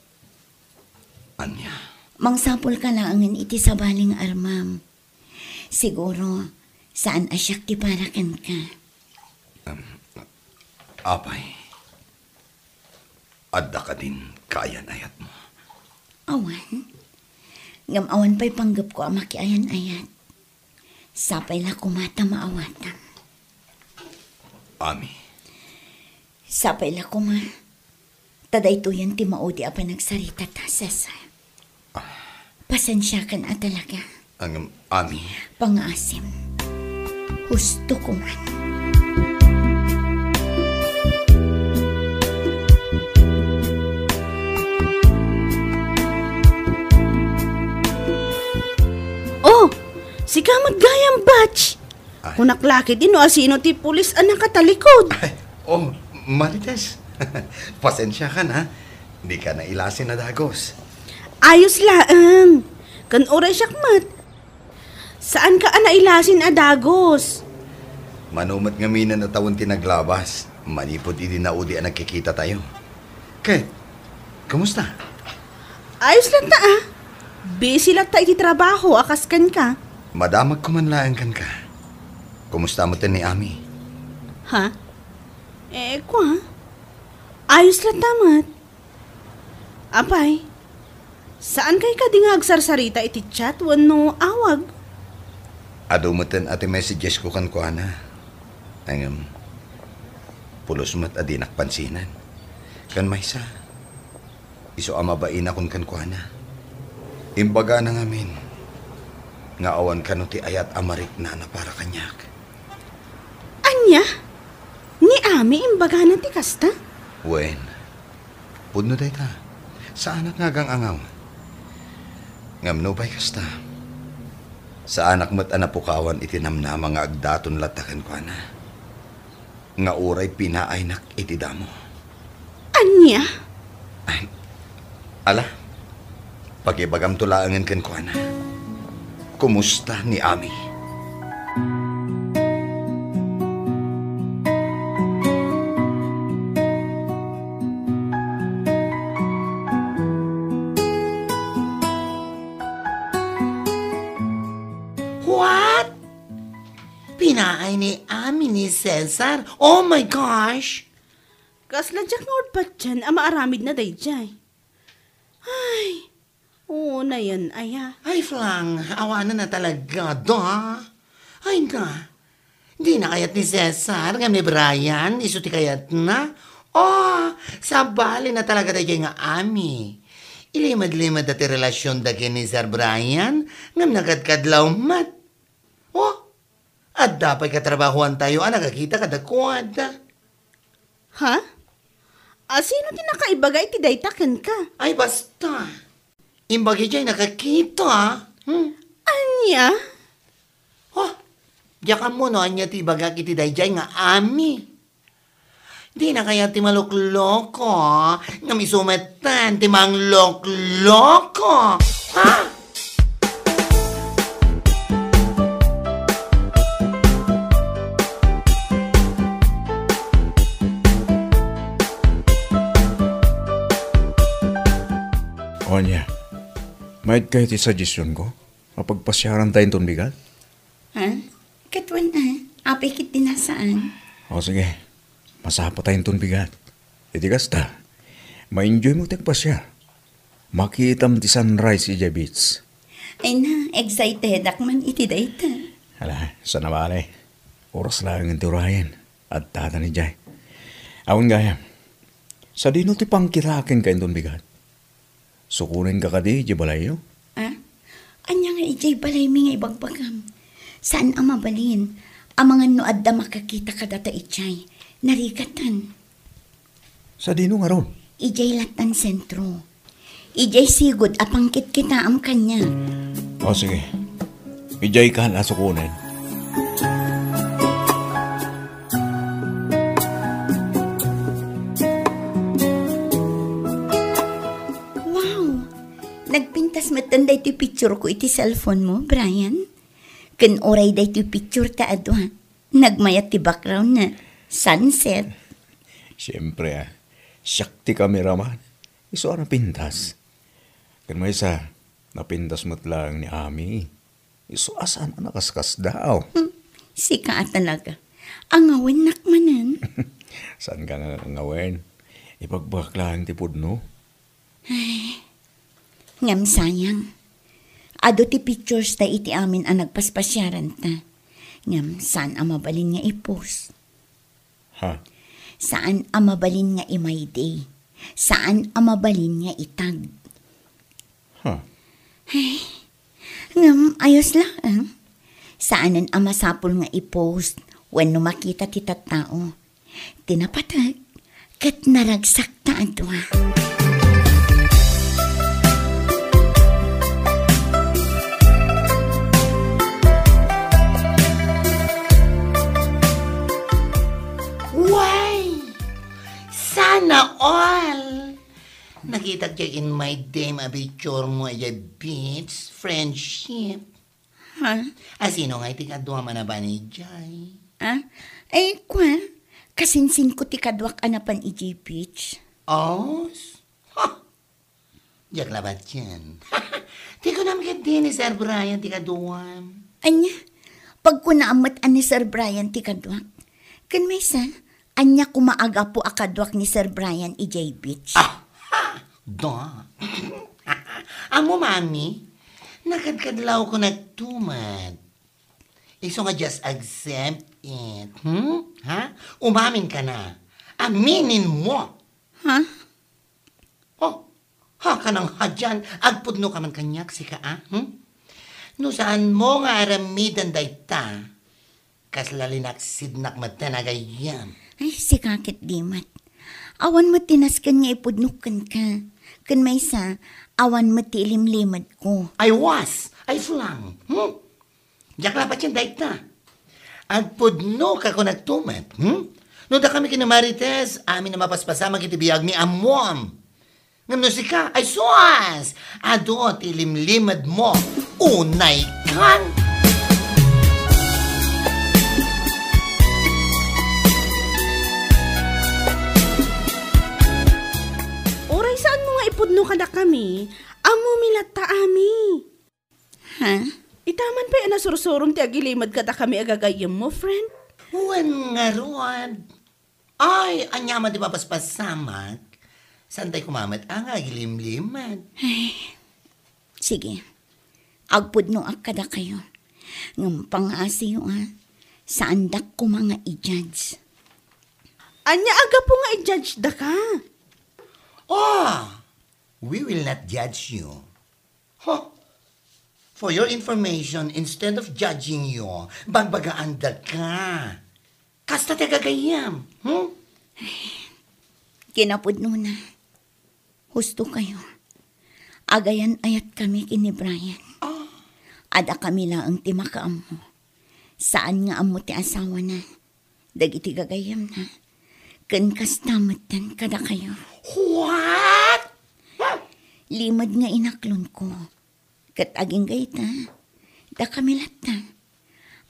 ania? Mangsapulka laengen iti sabali nga armam. Siguro, saan a siak ti para kenka. Am, apay. Adda kadin kaayan-ayatmo? Awan. Ngem awan pay panggepko a makiayan-ayat. Sapay la koma ta maawatam. Ami. Sapay la koma ta daytoyen ti maudi a panagsaritata, Cesar. Ah. Pasensiakan a talaga. Ang, Ami. Pangaasim. Husto ko man. Oh, sika met gayam, Batch. Ay. Kunak la ketdi no asino ti pulis a nakatalikod. Ay, oh, Marites. Pasensiakan, ha? Dika nailasin a dagus. Ayos laeng. Ken uray siak met. Saanka a nailasin a dagus. Mano met ngamin a tawen ti naglabas, manipud idi naudi a nagkikitatayo. Ket, kumusta? Ayos latta, ah. Busy latta iti trabaho a kas kenka. Madamagko man laeng kenka. Kumusta met ni Ami? Ha? Eh, kua? Ayos latta met. Apay, saankay kadi nga agsarsarita iti chat wenno awag? Adu meten a ti messagesko kenkuana. Ngem, pulos met a dinak pansinan. Ken maysa, isu a mabainakon kenkuana. Imbagana ngamin nga awan kano ti ayat a mariknana para kaniak. Ania? Ni Ami imbagana ti kasta? Wen, pudno dayta. Saanak nga agang-angaw. Ngem nupay kasta, saanak met a napukawan iti namnama nga agdaton latta kenkuana, nga uray pinaaynak iti damo. Ania? Ay, ala, pakibagamto laengen kenkuana. Kumusta ni Ami? What? Pinaay ni Ami ni Cesar? Oh my gosh! Kasla diak nga urpatian a maaramidna daydiay. Ay, unayen aya. Ay, Flang, awanen a talaga, da. Ay nga, dina kayat ni Cesar ngem ni Brian, isu ti kayatna. Oh, sabali na talaga daydiay nga Ami. Ilimed-limed ti relasionda ken ni Sir Brian, ngem nakadkadlaw met. Oh, adda pay katrabahoantayo a nakakita kadakuada. Ha? Asino ti nakaibaga iti dayta kenka? Ay, basta. Imbag idiay nakakita. Hmm? Ania? Oh, diak ammo no ania ti ibagak iti daydiay nga Ami. Dina kayat ti malokloko, ngem isu metten ti manglokloko. Ha? Ania, maid kayo ti suggestion ko? Mapagpasiaran tayo inton bigat? Ha? Ket wen, ah, apay ket di nasaan? O sige, masapa tayo inton bigat. Iti kasta, ma-enjoy mo ti agpasiar. Makitam ti sunrise idiay beach. Ay na, excited ak man iti dayta. Ala, sana bale. Oras laeng ti urayen. Adtatan idiay. Awan gayam. Sadino ti pangkitaak kenka inton bigat? Sukonenka kadi idiay balayyo? Ah? Ania nga idiay balaymi nga ibagbagam? Saan a mabalin. Amangan no adda makakita kadata idiay. Narigatan. Sadino ngarud? Idiay lattan sentro. Idiay sigud a pangkitkitaam kaniak. O, sige. Idiay ka la sukonen. Wow! Nagpintas metten daytoy picture ko iti cellphone mo, Brian. Ken uray daytoy picture ta a dua, nagmayat ti background na sunset. Siempre, ah. Siak ti kameraman. Isu a napintas. Ken maysa, napintas met laeng ni Ami. Isu a saan a nakaskasdaaw. Hmm, sika a talaga. Angawennak manen. Saan ka nga angawen? Ibagbagak laeng ti pudno. Ay, ngem sayang. Adu ti pictures ta iti amin a nagpaspasiaranta. Ngem saan a mabalin nga i-post. Ha? Saan a mabalin nga i-my day. Saan a mabalin nga itag. Ha? Ay, ngem ayos laeng. Saanen a masapul nga i-post wenno makita ti tattao ti napateg ket naragsakta a dua. Way! Sana all! Nakitak diay in-my day a picture mo idiay beach, friendship. Ha? A, sino ngay ti kaduam a napan idiay? Ah? Ay, kua, kasinsinko ti kaduak a napan idiay beach. Os? Ha! Diak labat yan. Ti kunam ketdi ni Sir Brian ti kaduam. Ania? Pagkunaam met a ni Sir Brian ti kaduak. Ken maysa, ania koma a gapu a kaduak ni Sir Brian idiay beach? Ah! Da. Ammo, Mami, nakadkadlawko nagtumat. Isu nga just accept it. Hmm? Ha? Umamin ka na. Aminin mo. Ha? Oh, ha, kanang hadian, agpudno ka man kaniak, sika, a? Hmm? No saan mo nga aramiden dayta, kasla linaksidnak met ta nagayyem. Ay, sika ketdi met. Awan met ti nasken nga ipudnok kenka. Ken maysa, awan met ti ilimlimedko. I was, I flung. Hmm? Diak labat yan dayta. Agpudno ka kunagto met, hmm? No dakami ken ni Marites, amin a mapaspasamak iti biagmi, ammoam. Ngem no sika, ay sus! Adu ti limlimed mo. Unay kan! Uray saan mo nga ipudno kadakami, ammomi latta amin. Ha? Itaman pay a nasursurom ti agilimed kadakami a gagayyemmo, friend? Wen ngarud. Ay, ania man ti papaspasamak? Saantay koma met a nga agilimlimed. Ay, sige. Agpudnoak kadakayo. Ngem pangaasiyo, a, saandak koma nga i-judge. Ania a gapu nga i-judge daka? Oh, we will not judge you. Huh? For your information, instead of judging you, bagbagaandaka. Kasta ti gagayyem, hmm? Kinapudnona, husto kayo. Agayan-ayatkami ken ni Brian. Ah. Adda kami laeng ti makaammo. Saan nga ammo ti asawana, dagiti gagayyemna, ken kasta metten kadakayo. What? Limed nga inaklonko. Ket agingga ita, dakami latta.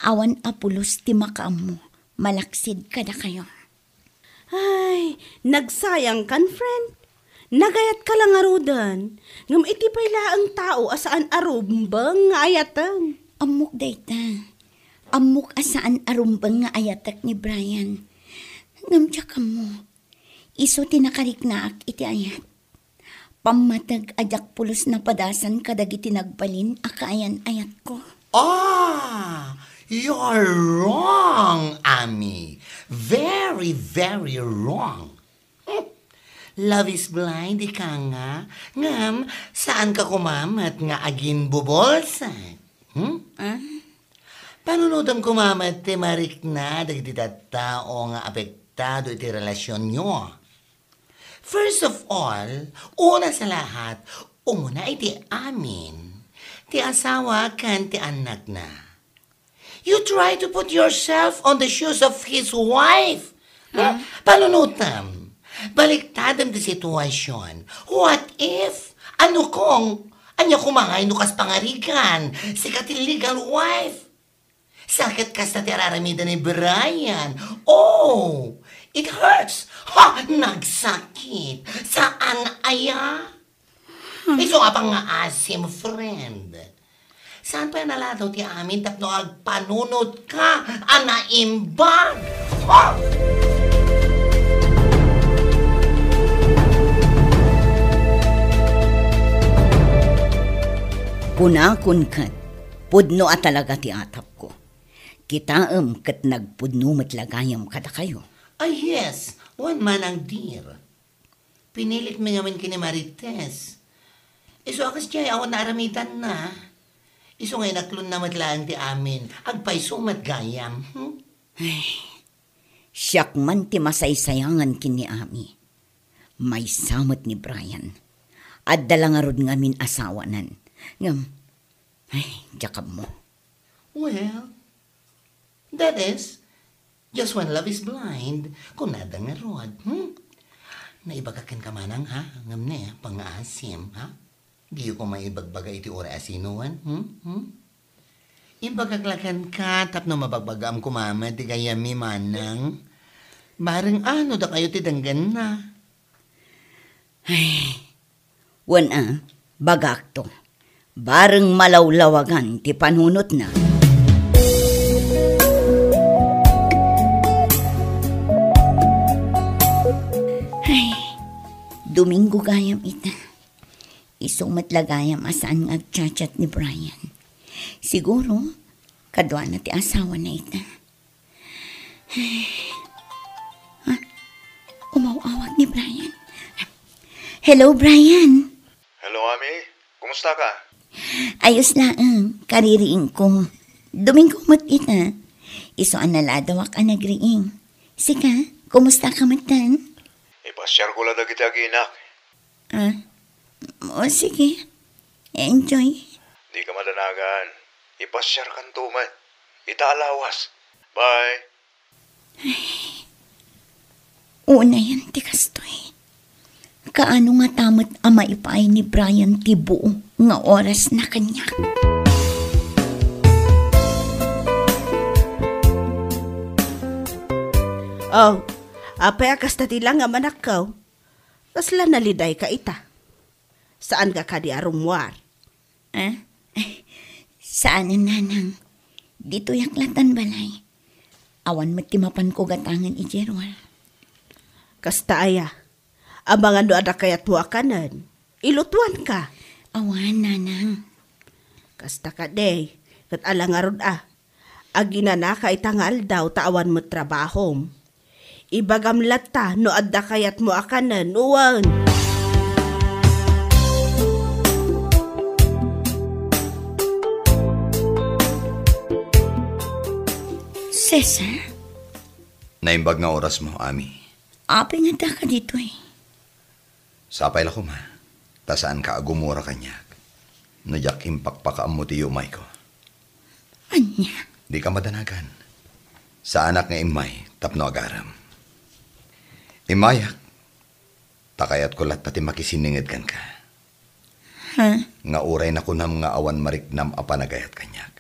Awan a pulos ti makaammo malaksid kadakayo. Ay, nagsayangkan, friend. Nagayatka la ngaruden, ngem iti pay laeng tao a saan a rumbeng nga ayaten. Ammok dayta. Ammok a saan a rumbeng nga ayatek ni Brian. Ngem diak ammo. Isu ti nakariknaak iti ayat. Pammateg a diak pulos napadasan kadagiti nagbalin a kaayan-ayatko. Ah, you're wrong, Ami. Very, very wrong. Hmm. Love is blind, ika nga. Ngem, saanka koma met nga aginbubolsek. Hmm? Ah? Panunotem koma met ti marikna dagiti tattao nga apektado iti relasionyo. First of all, una sa lahat, umuna iti amin, ti asawa ken ti annakna. You try to put yourself on the shoes of his wife. Hmm? Ah. Panunotem, baliktadem ti situation. What if? Ano kung? Ania koma ngay no kas pangarigan, sika ti legal wife? Sa ket kasta ti araramiden ni Brian. Oh, it hurts. Ha, nagsakit. Saan aya? Hmm. Isu nga pangngaasim, friend. Saan pay a naladaw ti amin tapno agpanunotka a naimbag? Ha? Kunakon ket, pudno a talaga ti atapko. Kitaem ket nagpudno met la gayam kadakayo. Ay, yes, wen, Manang dear. Pinilitmi ngamin ken ni Marites. Isu a kasdiay awan naaramidanna. Isu nga inaklonna met laeng ti amin. Agpayso met gayam. Hmm? Ay, siak man ti masaysayangan ken ni Ami. Maysa met ni Brian. Adda la ngarud ngamin asawanan. Ngem, ay, diak ammo. Well, that is, just when love is blind, kunada ngarud, hmm? Naibagak kenka, Manang, ha? Ngem ne, pangngaasim, ha? Diyo koma ibagbaga iti uray a sinoen, hmm? Hmm? Imbagak la kenka tapno mabagbagaam koma met ti gayyemmi, Manang. Bareng no dakayo ti denggenna. Ay, wen a, bagakto. Bareng malawlawagan ti panunotna. Ay, Domingo gayam ita. Isu met la gayam a saan nga agchat-chat ni Brian. Siguro, kaduana ti asawana ita. Ah, umaw-awag ni Brian. Hello, Brian. Hello, Ami. Kumusta ka? Ayos laeng, kaririingko. Domingo met ita. Isu a naladawak a nagriing. Sika, kumusta ka met? Ipasiarko la dagiti aginak. Ah, o sige. Enjoy. Dika madanagan. Ipasiarkanto met. Ita a lawas. Bye. Unayen ti kastoy. Kaano ngata met a maipaay ni Brian ti buo nga orasna kaniak? Oh, apay a kasta ti langam, anakko? Kasla nalidayka ita. Saanka kadi a rummuar? Ah? Saan, nanang. Ditoyak latan balay. Awan met ti mapanko gatangen idiay ruar. Kasta aya, amangan no adda kayatmo a kanen, ilutuanka. Awan, nanang. Kasta kadi, ket ala ngarud a. Aginanaka ita nga aldaw ta awan met trabahom. Ibagam latta no adda kayatmo a kanen, wen. Cesar? Naimbag nga orasmo, Ami. Apay nga addaka ditoy? Sapay la koma, ta saanka a gumura kaniak no diak impakpakaammo ti yumayko. Ania? Dika madanagan. Saanak nga immay tapno agarem. Immayak, ta kayatko latta ti makisinninged kenka. Ha? Nga uray nakunam nga awan mariknam a panagayat kaniak.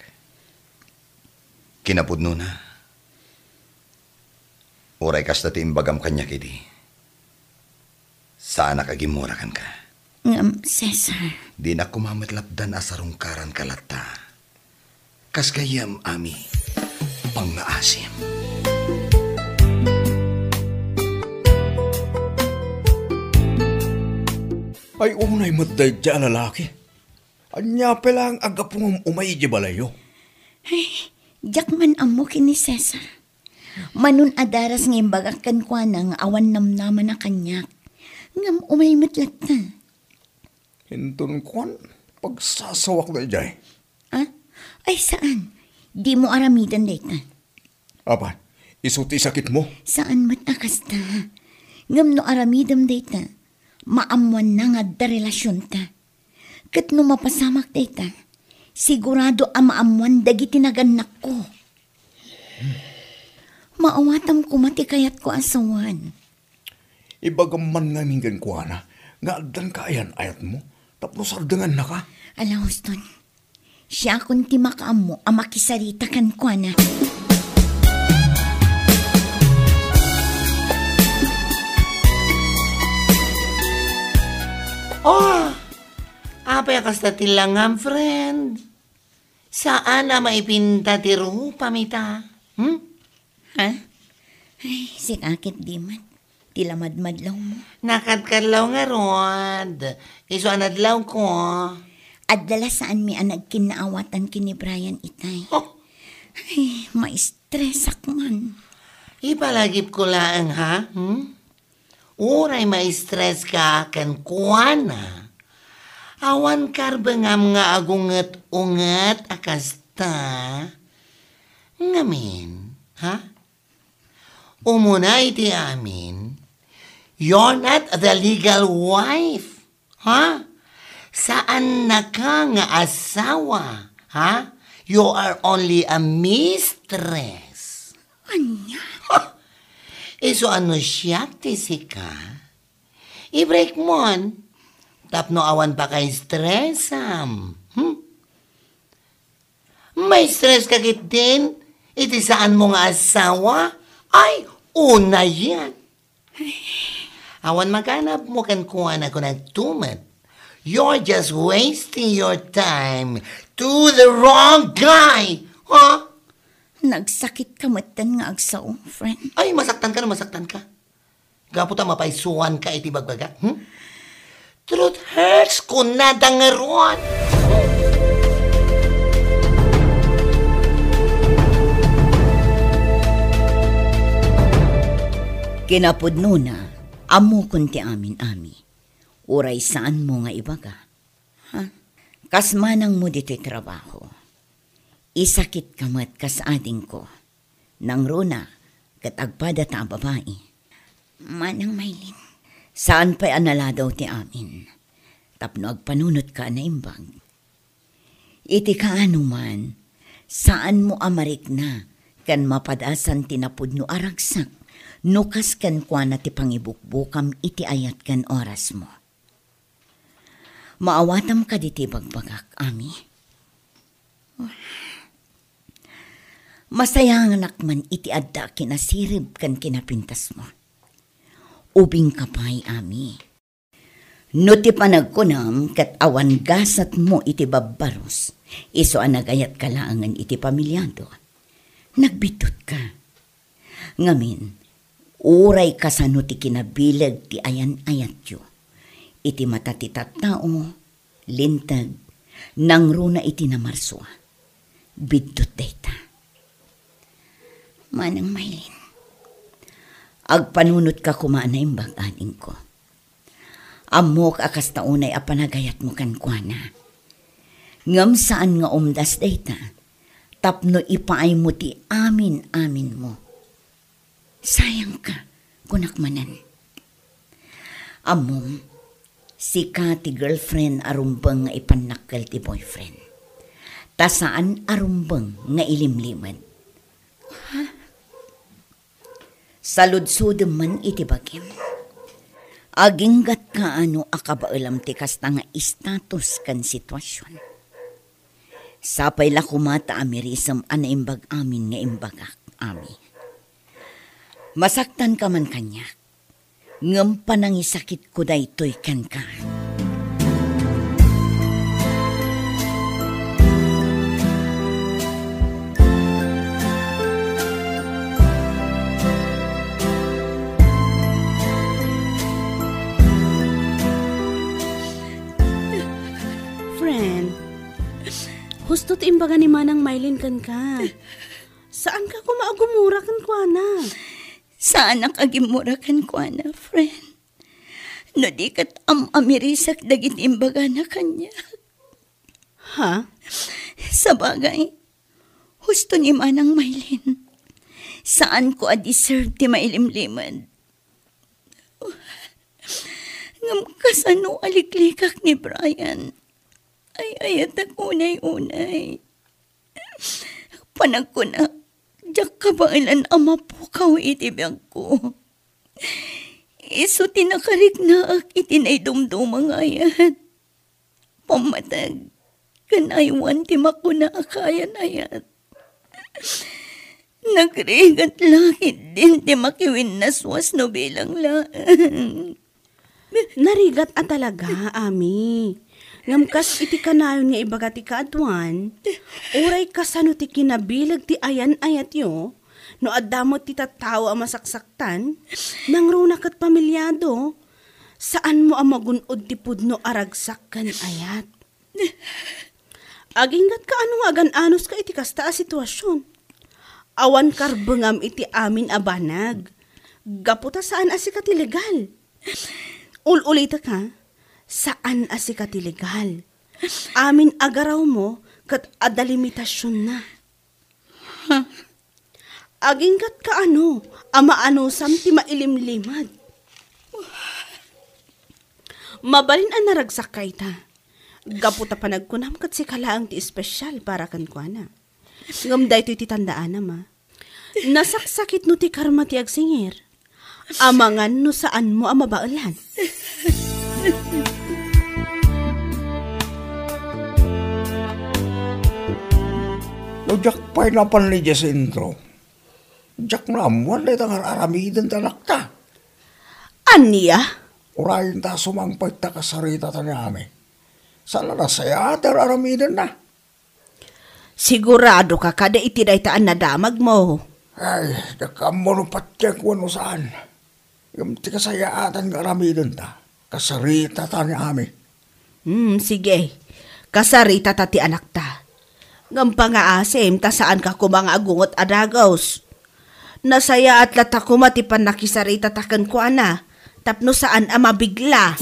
Kinapudnona, uray kasta ti imbagam kaniak idi, saanak a gimura kenka. Ngem, Cesar. Dinak koma met lapdan a sarungkaranka latta. Kas gayyem, Ami, pangngaasim. Ay, unay met daydiay a lalaki. Ania pay laeng a gapu ngem umay idiay balayyo? Ay, diak man ammo ken ni Cesar. Manon a daras nga imbagak kenkuana nga awan namnamana kaniak. Ngem umay met latta. Inton kuan, pagsasawak daydiay. Ah? Ay, saan. Dimo aramiden dayta. Apay, isu ti sakitmo? Saan met a kasta. Ngem no aramidem dayta, maammoanna nga adda relasionta. Ket no mapasamak dayta, sigurado a maammoan dagiti nagannakko. Maawatam koma ti kayatko a sawen. Ibagam man ngamin kenkuana nga addan kaayan-ayatmo tapno sardengannaka. Ala, Houston, siakon ti makaammo a makisarita kenkuana. Oh, apay a kasta ti langam, friend? Saan a maipinta ti rupam ita? Hmm? Ha? Ay, sika ket di met. Ti la madmadlawmo. Nakadkadlaw ngarud. Isu a nadlawko. Adda la saanmi a nagkinnaawatan ken ni Brian itay. Oh. Ay, maistresak man. Ipalagipko laeng, ha? Hmm? Uray maistreska kenkuana, awan karbengam nga agunget-unget a kasta. Ngamin, ha? Umuna iti amin, you're not the legal wife, ha? Saannaka nga asawa, ha? You are only a mistress. Ania? Ha! Isu a no siak ti sika, i-break mon tapno awan pakaistresam. Hmm? Maistreska ketdin iti saanmo nga asawa? Ay, unayen. Awan maganabmo kenkuana, kunam met. You're just wasting your time to the wrong guy. Ha? Nagsakit ka metten nga agsao, friend. Ay, masaktan ka no masaktan ka. Gapu ta mapaisuan ka iti bagbagak, hmm? Truth hurts, kunada ngarud. Kinapudnona, ammokon ti amin, Ami. Uray saanmo nga ibaga. Ha? Kas manangmo ditoy trabaho. Isakit ka met kas adingko. Nangruna, ket agpada ta a babai. Manang Maylin. Saan pay a naladaw ti amin. Tapno agpanunotka a naimbag. Iti kaano man, saanmo a marikna ken mapadasan ti napudno a ragsak no kas kenkuana ti pangibukbukam iti ayat ken orasmo. Maawatam kadi ti bagbagak, Ami? Masayanganak man iti adda a kinasirib ken kinapintasmo. Ubingka pay, Ami. No ti panagkunam ket awan gasatmo iti babbarus, isu a nagayatka laengen iti pamiliado, nagbiddutka. Ngamin, uray kasano ti kinabileg ti ayan-ayatyo iti mata ti tattao, linteg, nangruna iti namarsua. Biddut dayta. Manang Maylin, agpanunotka koma a naimbag, adingko. Ammok a kasta unay a panagayatmo kenkuana. Ngem saan nga umdas dayta tapno ipaaymo ti amin-aminmo. Sayangka, kunak manen. Ammom, sika ti girlfriend a rumbeng nga ipannakkel ti boyfriend. Ta saan a rumbeng nga ilimlimed. Ha? Saludsodem man iti bagim. Aginggatka no a kabaelam ti kasta nga istatus ken situasion. Sapay la koma ta amirisem a naimbag amin nga imbagak, Ami. Masaktanka man kaniak, ngem panangisakitko daytoy kenka. Friend, husto ti imbaga ni Manang Maylin kenka. Saanka koma a gumura kenkuana. Saanak a gimmura kenkuana, friend. No di ket am-amirisak dagiti imbagana kaniak. Ha? Sabagay, husto ni Manang Maylin. Saanko a deserve ti mailimlimed. Ngem kasano a liklikak ni Brian? Ay-ayatak unay-unay. Panagkunak, diak kabaelan a mapukaw iti biagko. Isu ti nakariknaak iti naidumduma nga ayat. Pammateg, ken aywan ti makuna a kayan-ayat. Nagrigat la ketdin ti makiwinnaswas no bilang laeng. Narigat a talaga, Ami. Ngem kas iti kanayon nga ibaga ti kaaduan, uray kasano ti kinabileg ti ayan-ayatyo, no adda met ti tattao a masaksaktan, nangruna ket pamiliado, saanmo a magun-od ti pudno a ragsak ken ayat. Aginggatka ano nga agan-anuska iti kasta a situasion? Awan karbengam iti amin a banag. Gapu ta saan a sika ti legal. Ul-ulitek, ha? Saan a sika ti legal. Amin a garawmo ket adda limitasionna. Aginggatka ano a maanusam ti mailimlimed? Mabalin a naragsak ka ita. Gapu ta panagkunam ket sika laeng ti espesial para kenkuana. Ngem daytoy ti tandaanam, a. Nasaksakit no ti karma ti agsingir. Amangan no saanmo a mabaelan. No diak pay napan idiay sentro, diak naammoan dayta nga ar-aramiden ti anakta. Ania? Uray ta sumangpet ta kasaritata ni Ami. Saan a nasayaat ti ar-aramidenna. Sigurado ka kadi iti dayta a nadamagmo? Ay, diak ammo no patien wenno saan. Ngem ti kasayaatan nga aramidenta, kasaritata ni Ami. Hmm, sige. Kasaritata ti anakta. Ngem pangaasim ta saanka koma nga agunget a dagus. Nasayaat latta koma ti pannakisaritata kenkuana tapno saan a mabigla.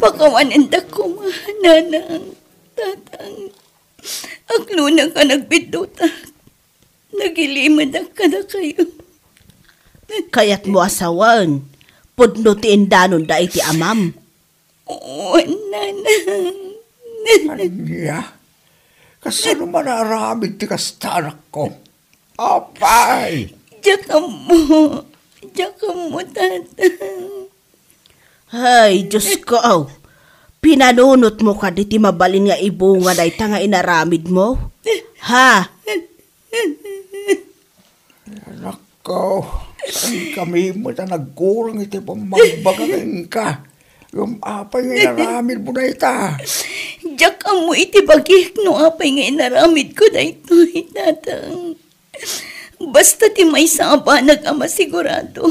Pakawanendak koma, nanang, tatang. Aglonaka, nagbiddutak. Nagilimedak kadakayo. Kayatmo a sawen, pudno ti indanonda iti amam. Oo, nanang. Ania? Kasano man a aramid ti kasta, anakko? Apay! Diak ammo. Diak ammo, tatang. Ay, Diosko, aw. Pinanunotmo kadi ti mabalin nga ibunga dayta nga inaramidmo? Ha? Anakko, saankami met a nagkurang iti pammagbaga kenka. Ngem apay nga inaramidmo dayta? Diak ammo iti bagik no apay nga inaramidko daytoy, tatang. Basta ti maysa a banag a masigurado.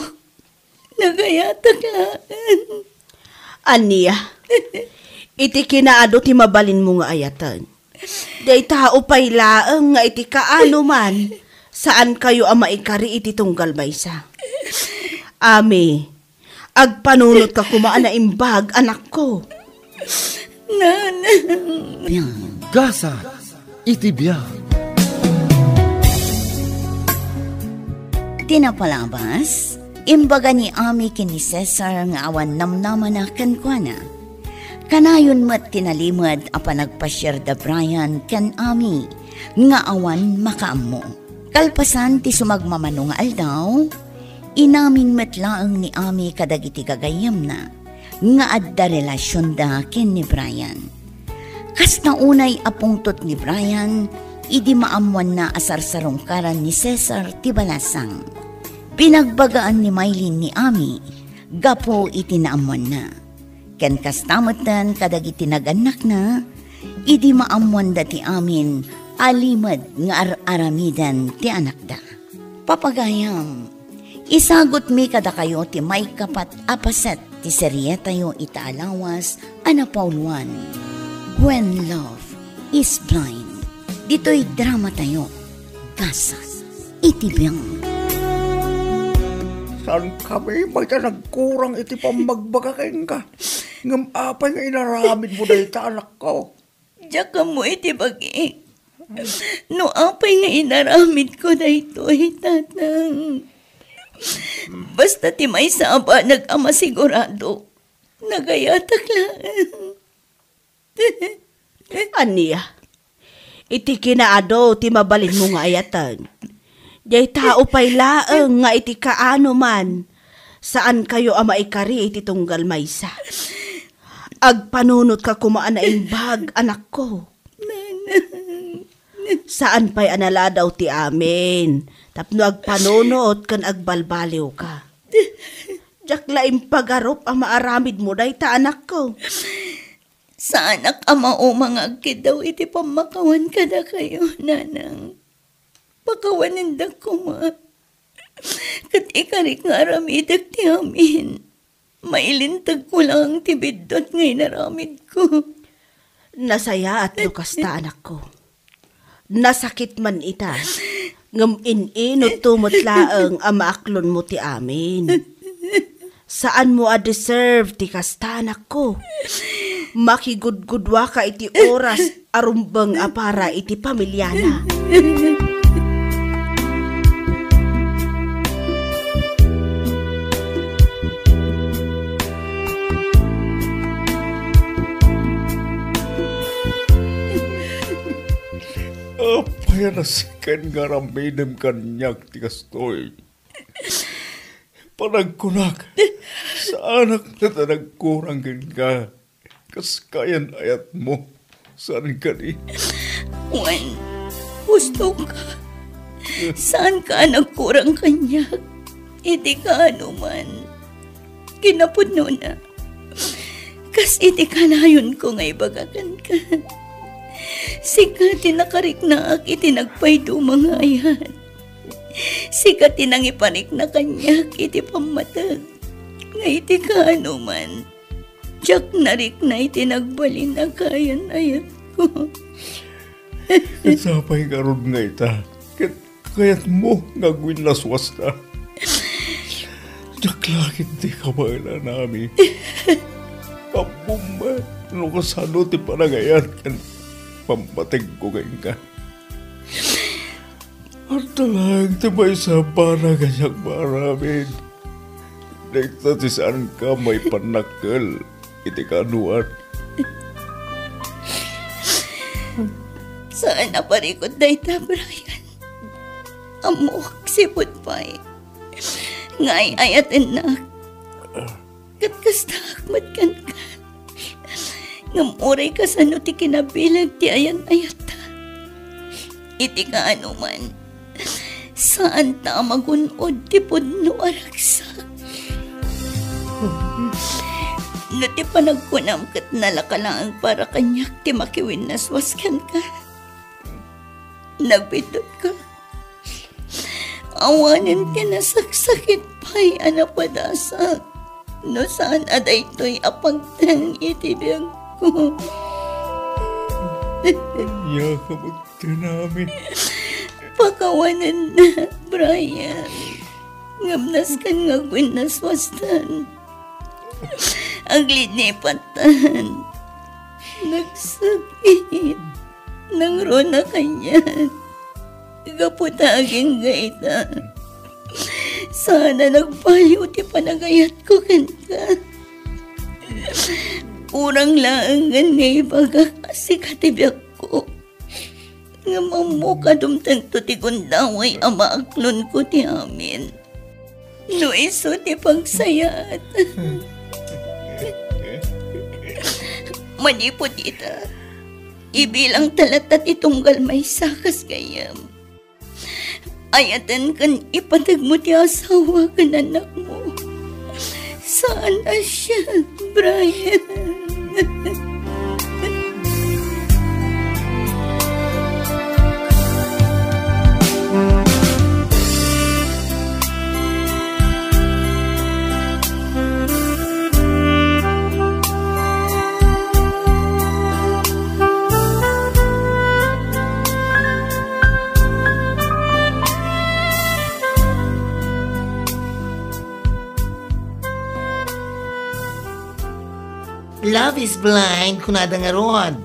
Nagayatak laeng. Ania? Iti kinaadu ti mabalinmo nga ayaten. Dayta upay laeng nga iti kaano man, saankayo a maikari iti tunggal maysa. Ami, agpanunotka koma a naimbag, anakko. Nanang. Gasat iti biag. Ti napalabas, imbaga ni Ami ken ni Cesar nga awan namnamana kenkuana. Kanayon met ti nalimed a panagpasiar da Brian ken Ami nga awan makaammo. Kalpasan ti sumagmamano nga aldaw, inamin met laeng ni Ami kadagiti gagayyemna nga adda relasionda ken ni Brian. Kasta unay a pungtot ni Brian idi maammoanna a sarsarungkaran ni Cesar ti balasang. Pinagbagaan ni Maylin ni Ami gapu iti naammoanna. Ken kasta metten kadagiti nagannakna, idi maammoanda ti amin a limed nga ar-aramiden ti anakda. Papagayam, isagutmi kadakayo ti maikapat a paset ti serietayo ita a lawas a napauluan, When Love is Blind. Ditoy dramatayo, Gasat iti Biag. Saankami met a nagkurang iti pammagbaga kenka. Ngem apay nga inaramidmo dayta, anakko? Diak ammo iti bagik no apay nga inaramidko daytoy, tatang. Basta ti maysa a banag a masigurado, nagayatak laeng. Ania? Iti kinaadu ti mabalinmo nga ayaten. Dayta upay laeng nga iti kaano man, saankayo a maikari iti tunggal maysa. Agpanunotka koma a naimbag, anakko. Saan pay a naladaw ti amin tapno agpanunot ken agbalbaliwka. Diak la impagarup a maaramidmo dayta, anakko. Saanak a mauma nga agkiddaw iti pammakawan kadakayo, nanang. Pakawanendak koma. Ket ikarik nga aramidek ti amin. Mailintagko lang ti biddut nga inaramidko. Nasayaat no kasta, anakko. Nasakit man ita. Ngem in-inutto met laeng a maaklonmo ti amin. Saanmo a deserve ti kasta, anakko. Makigudgudua ka iti oras a rumbeng a para iti pamiliana. Apay a nasken nga aramidem kaniak ti kastoy? Panagkunak, saanak met a nagkurang kenka. Kas kayan-ayatmo, saan kadi? Wen, husto ka. Saan ka a nagkurang kaniak? Iti kaano man. Kinapudnona, kas iti kanayonko nga ibaga kenka, sika ti nakariknaak iti nagpayduma nga ayat. Sika ti nangiparikna kaniak iti pammateg, nga iti kaano man, diak narikna iti nagbalin a kayan-ayatko. Ket sapay ngarud nga ita, ket kayatmo nga agwinnaswasta. Diak la ketdi kabaelan, Ami. Ammom met no kasano ti panagayat ken pammategko kenka. Adda laeng ti maysa a banag a diak maaramid. Dayta ti saanka maipannakkel iti kaanuan. Saan a parikut dayta, Brian. Ammok sipud pay nga ay-ayatennak. Ket kastaak met kenka. Ngem uray kasano ti kinabileg ti ayan-ayatta, iti kaano man, saanta a magun-od ti pudno a ragsak. No ti panagkunam ket nalaka laeng para kaniak ti makiwinnaswas kenka, nagbiddut ka. Awanen ti nasaksakit pay a napadasak no saan a daytoy a pagteng iti biagko. Ania ka met ti amin? Pakawanennak, Brian. Ngem nasken nga agwinnaswastan. Aglinipattan. Nagsakit. Nangruna kaniak. Gapu ta agingga ita, saan a nagbaliw ti panagayatko kenka. Kurang laengen nga ibagak a sika ti biagko. Ngem ammok a dumtengto ti gundaway a maaklonko ti amin. No isu ti pagsayaat. Manipud ita, ibilangta latta ti tunggal maysa kas gayyem. Ayaten ken ipategmo ti asawa ken annakmo. Saan a siak, Brian. Love is blind, kunada ngarud.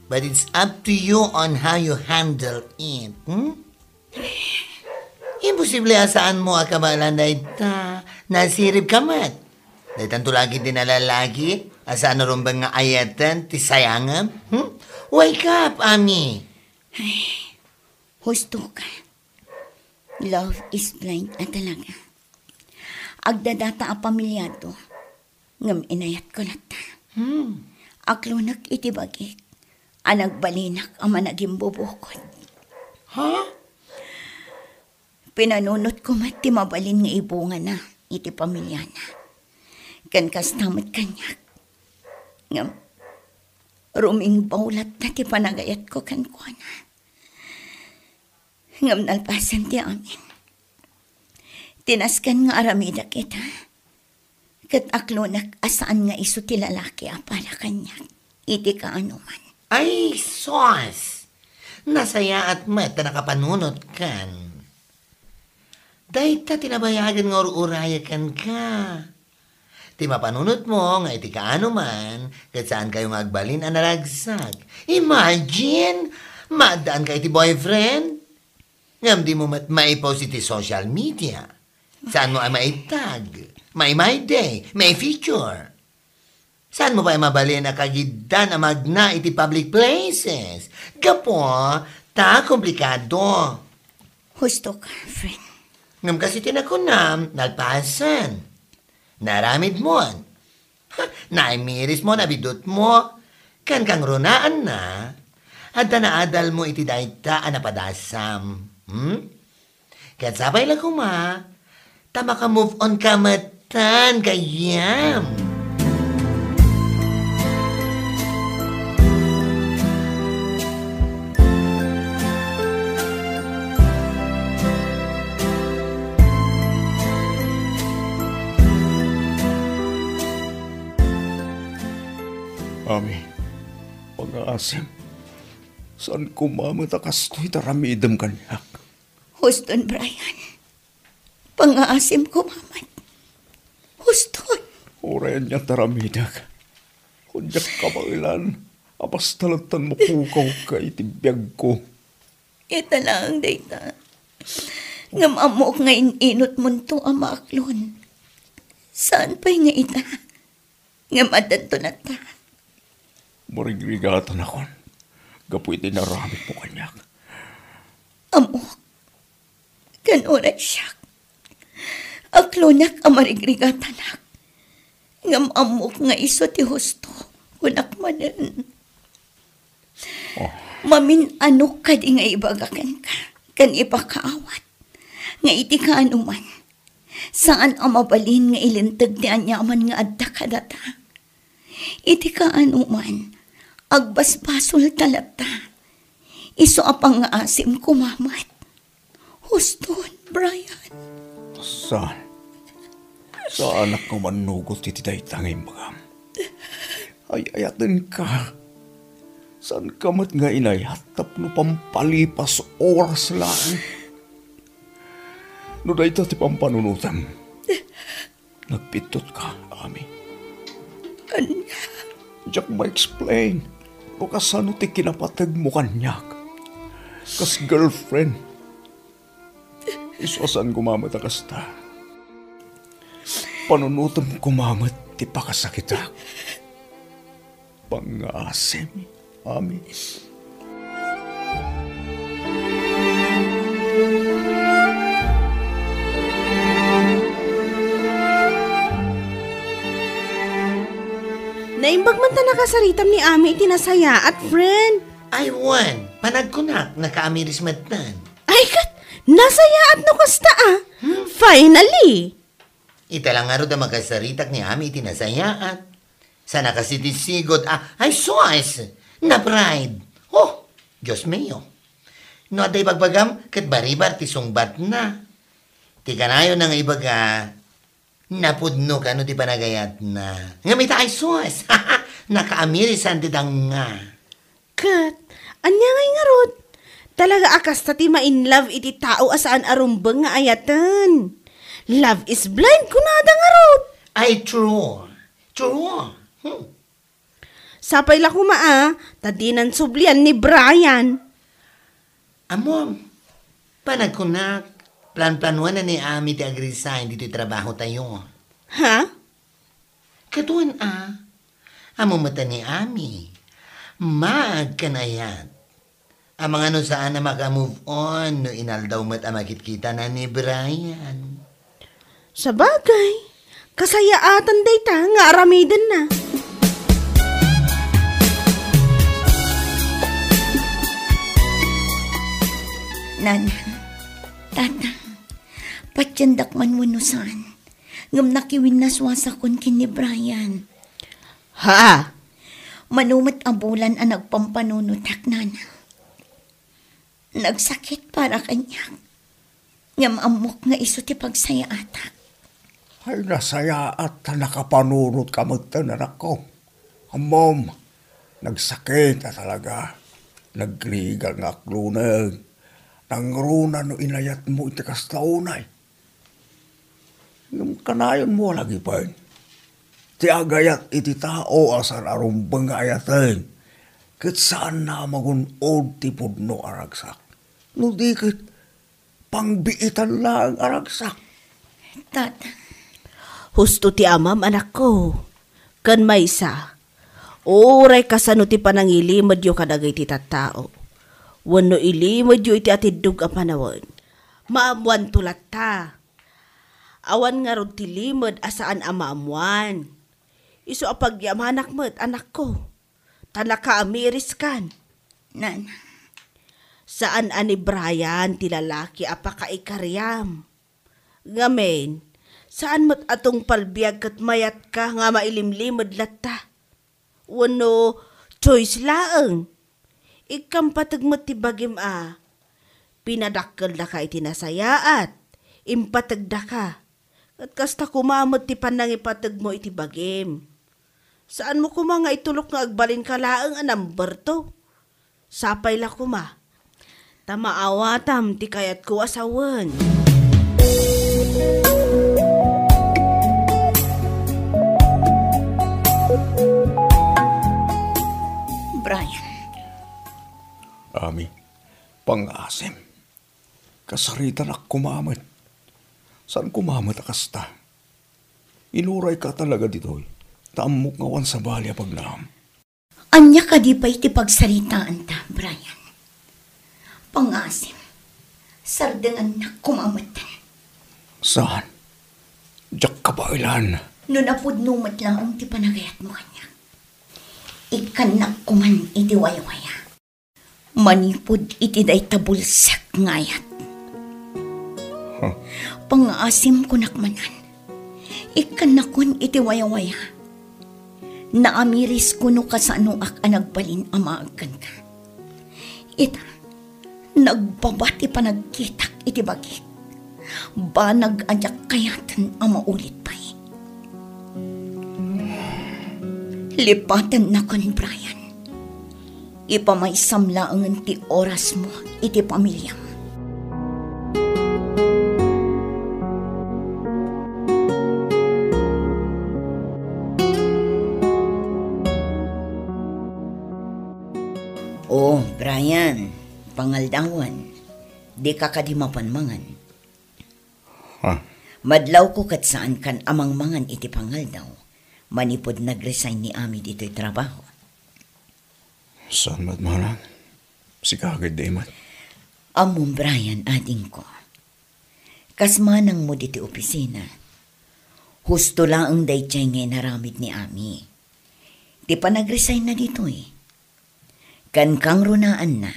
But it's up to you on how you handle it, hmm? Imposible a saanmo a kabaelan dayta. Nasirib ka met. Daytanto la ketdi a lalaki a saan a rumbeng nga ayaten ti sayangem, hmm? Wake up, Ami! Ay, husto ka. Love is blind a talaga. Agdadata a pamilyado, ngem inayatko latta. Hmm. Aklonek iti bagik a nagbalinak a managimbubukod. Ha? Pinanunotko met ti mabalin nga ibungana. iti pamiliana. Ken kasta met kaniak. Ngem rumingbaw latta ti panagayatko kenkuana. Ngem nalpasen ti amin, ti nasken nga aramidek ita, ket aklonek a saan nga isu ti lalaki a para kaniak iti kaanoman. Ay, sos! Nasayaat met ta nakapanunotkan. Dayta ti nabayagen nga ur-urayek kenka. Ti mapanunotmo nga iti kaanoman, ket saankayo nga agbalin a naragsak. Imagine! Maaddaanka iti boyfriend? Ngem dimo met maipost iti social media. Saanmo a maitag, maimayday, maifeature. Saanmo pay mabalin a kagiddan a magna iti public places? Gapu ta komplikado. Husto ka, friend. Ngem kas iti nakunam, nalpasen. Naaramidmon. Ha, naimirismo, nabidutmo. Ken kangrunaanna, adda naadalmo iti dayta a napadasam. Hmm? Ket sapay la koma, ta maka-move on ka metten, gayyem. Ami, pangngaasim, saan koma met a kastoy ti aramidem kaniak. Huston, Brian. Pangngaasim koma met. Huston. Uray ania ti aramidek, diak kabaelan a basta latta mapukawka iti biagko. Ita laeng dayta. Ngem ammok nga in-inutmonto a maaklon. Saan pay nga ita? Ngem addanto latta. Marigrigatanakon gapu iti inaramidmo kaniak. Ammok. Ken uray siak, aklonek a marigrigatanak. Ngem ammok nga isu ti husto, kunak manen. Oh. Mamin-anok kadi nga ibaga kenka, ken ipakaawat, nga iti kaanoman, saan a mabalin nga ilinteg ti aniaman nga adda kadata. Iti kaanoman, agbasbasolta latta. Isu a pangngaasim koma met. Huston, Brian. Saan? Saanak nga mannugot iti dayta nga imbagam. Ay-ayatenka. Saanka met nga inayat tapno pampalipas oras laeng. No dayta ti pampanunotem, nagpittotka, Ami. Ania? Diak ma-explain no kasano ti kinapategmo kaniak. Kas girlfriend, isu a saan koma met a kasta. Panunotem koma met ti pakasakitak. Pangngaasim, Ami. Naimbag man ta nakasaritam ni Ami iti nasayaat, friend. Ay, wen, panagkunak, nakaamiris metten. Ay, ket, nasayaat no kasta, a. Hmm? Finally! Ita la ngarud a makasaritak ni Ami iti nasayaat. Sana kas iti sigud a, ay, sus! Na-pride! Oh, Dios mio! No adda ibagbagam, ket baribar ti sungbatna. Ti kanayonna nga ibaga, napudno kano ti panagayatna. Ngem ita, ay, sus! Nakaamirisan ti danga. Ket, ania ngay ngarud? Talaga a kasta ti ma-in love iti tao a saan a rumbeng nga ayaten. Love is blind, kunada ngarud. Ay, true. True. Hmm. Sapay la koma a, ta dinan sublian ni Brian. Ammom, panagkunak, planplanuan ni Ami ti ag-resign ditoy trabahotayo. Ha? Ket wen a, ammom met a ni Ami, maag ken ayat. Amangan no saan a maka-move on no inaldaw met a makitkitana ni Brian. Sabagay, kasayaatan dayta nga aramidenna. Nanang, Tatang, patiendak man wenno saan. Ngem nakiwinnaswasakon ken ni Brian. Ha? Mano met a bulan a nagpampanunotak, nana. Nagsakit para kaniak. Ngem ammok nga isu ti pagsayaatak. Ay, nasayaat ta nakapanunotka metten, anakko. Ammom, nagsakit a talaga. Nagrigat nga akloneg. Nangruna no inayatmo iti kasta unay. Ngem kanayonmo a lagipen. Ti agayat iti tao a saan a rumbeng nga ayaten, ket saanna a magun-od ti pudno a ragsak. No di ket, pangbiitan laeng a ragsak. Tata. Husto ti amam, anakko. Ken maysa, uray kasano ti panangilimedyo kadagiti tattao, wenno ilimedyo iti atiddog a panawen, maammoanto latta. Awan ngarud ti limed a saan a maammoan. Isu a pagyamanak met, anakko, ta nakaamiriskan. Nana. Saan a ni Brian ti lalaki a pakaikariam. Ngamin, saan met a tungpal biag ket mayatka nga mailimlimed latta. Wenno choice laeng. Ikkam pateg met ti bagim a pinadakkeldaka iti nasayaat, impategdaka. Ket kasta koma met ti pannangipategmo iti bagim. Saanmo koma nga itulok nga agbalinka laeng a number two. Sapay la koma ta maawatam ti kayatko a sawen. Brian. Ami, pangngaasim. Kasaritanak koma met. Saan koma met a kasta. Inurayka talaga ditoy, ta ammok nga awan sabali a pagnaam. Ania kadi pay ti pagsaritaanta, Brian? Pangngaasim, sardengannak koma metten. Saan? Diak kabaelan. No napudno met laeng ti panagayatmo kaniak, ikkannak koman iti waywaya. Manipud iti dayta bulsek nga ayat. Huh. Pangngaasim, kunak manen. Ikkannakon iti wayawaya. Naamiris kuno kasanoak a nagbalin a maag kenka. Ita, nagbaba ti panagkitak iti bagik. Banag a diak kayaten a maulit pay. Lipatennakon, Brian. Ipamaysam laengen ti orasmo iti pamiliam. O, Brian, pangaldawan, dika kadi mapan mangan? Ha? Madlawko ket saankan a mangmangan iti pangaldaw, manipud nag-resign ni Ami ditoy trabaho. Saan met manang? Sika ket di met. Ammom, Brian, adingko. Kas manangmo ditoy opisina, husto laeng daydiay nga inaramid ni Ami. Ti panag-resign na ditoy, ken kangrunaanna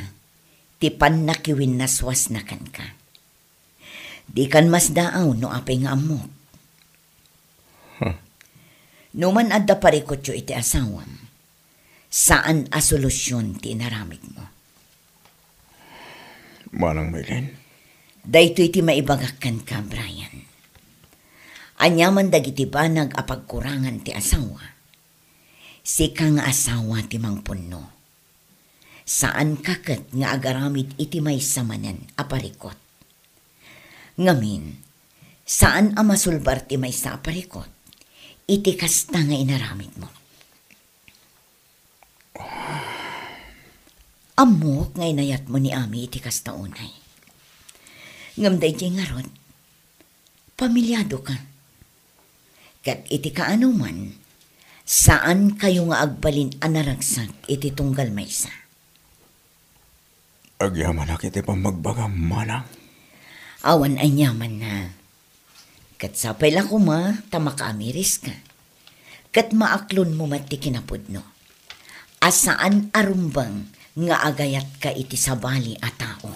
ti pannakiwinnaswasna kenka. Dikan masdaaw no apay nga ammok. Huh. No man adda parikutyo iti asawam, saan a solusion ti inaramidmo. Manang Maylin? Daytoy ti maibagak kenka, Brian. Aniaman dagiti banag a pagkurangan ti asawa, sika nga asawa ti mangpunno. Saanka ket nga agaramid iti maysa manen a parikut. Ngamin, saan a masulbar ti maysa a parikut iti kasta nga inaramidmo. Ammok nga inayatmo ni Ami iti kasta unay. Ngem daydiay ngarud, pamiliadoka. Ket iti kaanoman, saankayo nga agbalin a naragsak iti tunggal maysa. Agyamanak iti pammagbagam, manang. Awan aniamanna. Ket sapay la koma ta makaamiriska. Ket maaklonmo met ti kinapudno. A saan a rumbeng nga agayatka iti sabali a tao.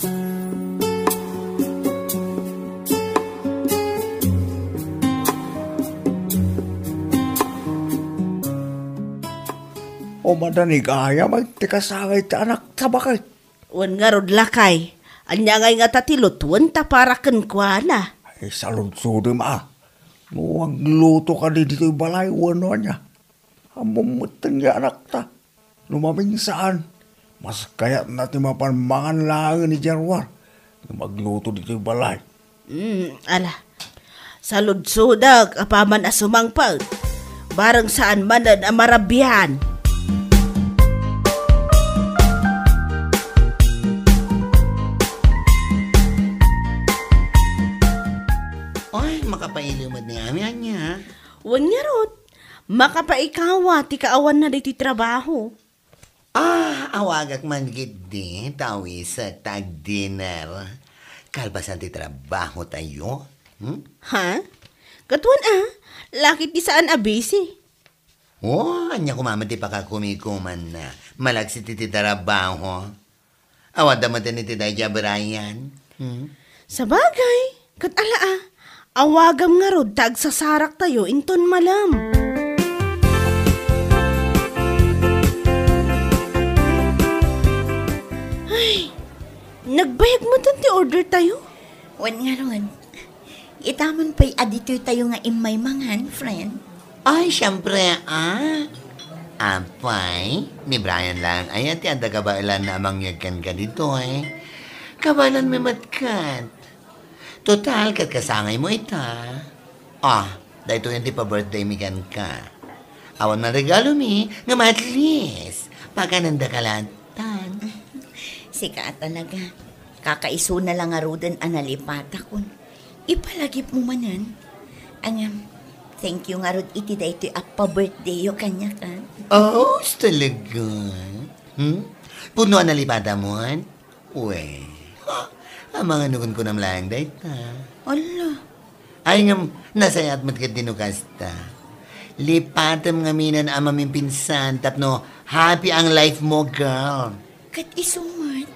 Madani gayam ti kasangay ti anakta, baket. Wen ngarud, lakay, ania ngay ngata ti lutuen ta para kenkuana? Ay, saludsodem a. No agluto kadi ditoy balay wenno ania? Ammom metten nga anakta. No maminsan, mas kayatna ti mapan mangan laengen idiay ruar no magluto ditoy balay. Hmm, ala. Saludsodek apaman a sumangpet. Bareng saan manen a marabian. Ay, makapaili met ni Ami, ania? Wen ngarud, makapaikawa ti kaawanna ditoy trabaho. Ah, awagak man ketdi, ta awisek ta agdinner. Kalpasan ti trabaho tayo. Hmm? Ha? Katuan a, lakit ti saan a busy. Oh, ania koma met ti pakakumikumanna. Malaksid ti, ti trabaho. Awan da met iti daydiay a Brian. Hmm? Sabagay, ket ala a, awagam ngarud ta agsasaraktayo inton malem. Ay, nagbayag metten ti order tayo? Wen ngarud, itaman pay a ditoy tayo nga immay mangan, friend. Ay, siempre, ah. Apay, ni Brian lang aya ti adda kabaelanna a mangyegkan ka ditoy. Kabaelanmi met ket. Total, ket kasangaymo ita. Ah, daytoyen ti pa-birthday mi kenka. Awan man regalomi, ngem at least, pakanendaka laeng. Tan. Sika a talaga. Kakaisuna la ngaruden a nalipatakon. Ipalagipmo manen. Ngem, thank you ngarud iti daytoy a pa-birthdayyo kaniak, a. Oh, talaga? Hmm? Pudno a nalipatamon? Wen, amangan no kunkunam laeng dayta. Ala. Ay, ngem, nasayaat met ketdi no kasta. Lipatem ngamin a mamimpinsan tapno happy ang life mo, girl. Ket isu met.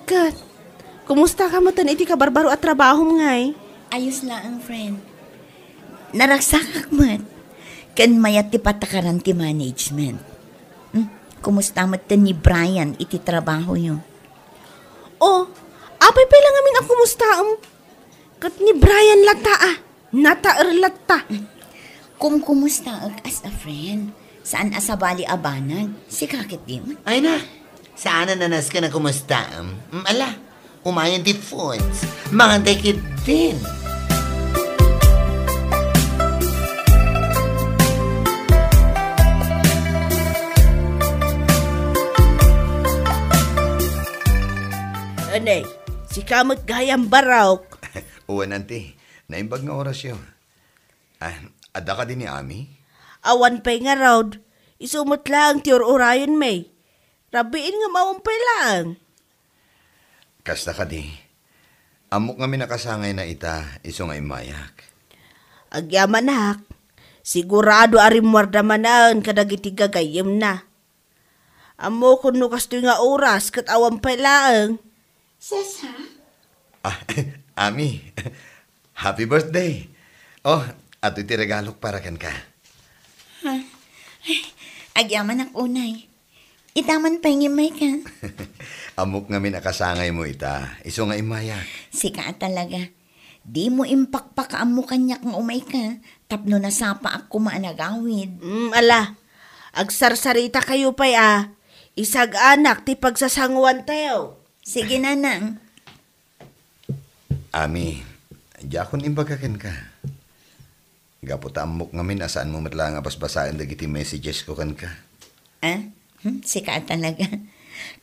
Ket, kumusta ka metten iti kabarbaro a trabahom ngay? Ayos laeng, friend. Naragsakak met. Ken mayat ti patakaran ti management. Hmm, kumusta metten ni Brian iti trabahoyo? Oh, apay pay la ngamin a kumustaem? Ket ni Brian latta a, nataer latta. Kumkumustaek as a friend. Saan a sabali a banag. Sika ketdi met. Ay na, saan a nasken a kumustaem? Mm, ala, umayen ti foods. Mangantay ketdin. Anay, sika met gayam barok. Wen, auntie, naimbag nga orasyo. Ah, adda kadi ni Ami? Awan pay ngarud. Isu met laeng ti ur-urayenmi. Rabiin ngem awan pay laeng. Kasta kadi, ammok ngamin a kasangayna ita isu nga immayak. Agyamanak, sigurado a rimmuarda manen kadagiti gagayyemna. Ammokon no kastoy nga oras ket awan pay laeng. Cesar? Ah, Ami, happy birthday. Oh, adtoy ti regalok para kenka. Ha? Ay, agyamanak unay. Ita man pay nga immayka. Ammok ngamin a kasangaymo ita, isu nga immayak. Sika a talaga. Dimo impakpakaammo kaniak nga umayka, tapno nasapaak koma a nagawid. Mm, ala. Agsarsaritakayo pay a, isag-anak ti pagsasanguantayo. Sige, nanang. Ami, diakon imbaga kenka. Gapu ta ammok ngamin a saanmo met laeng a basbasaen dagiti messages ko kenka. Ah? Hmm, sika a talaga.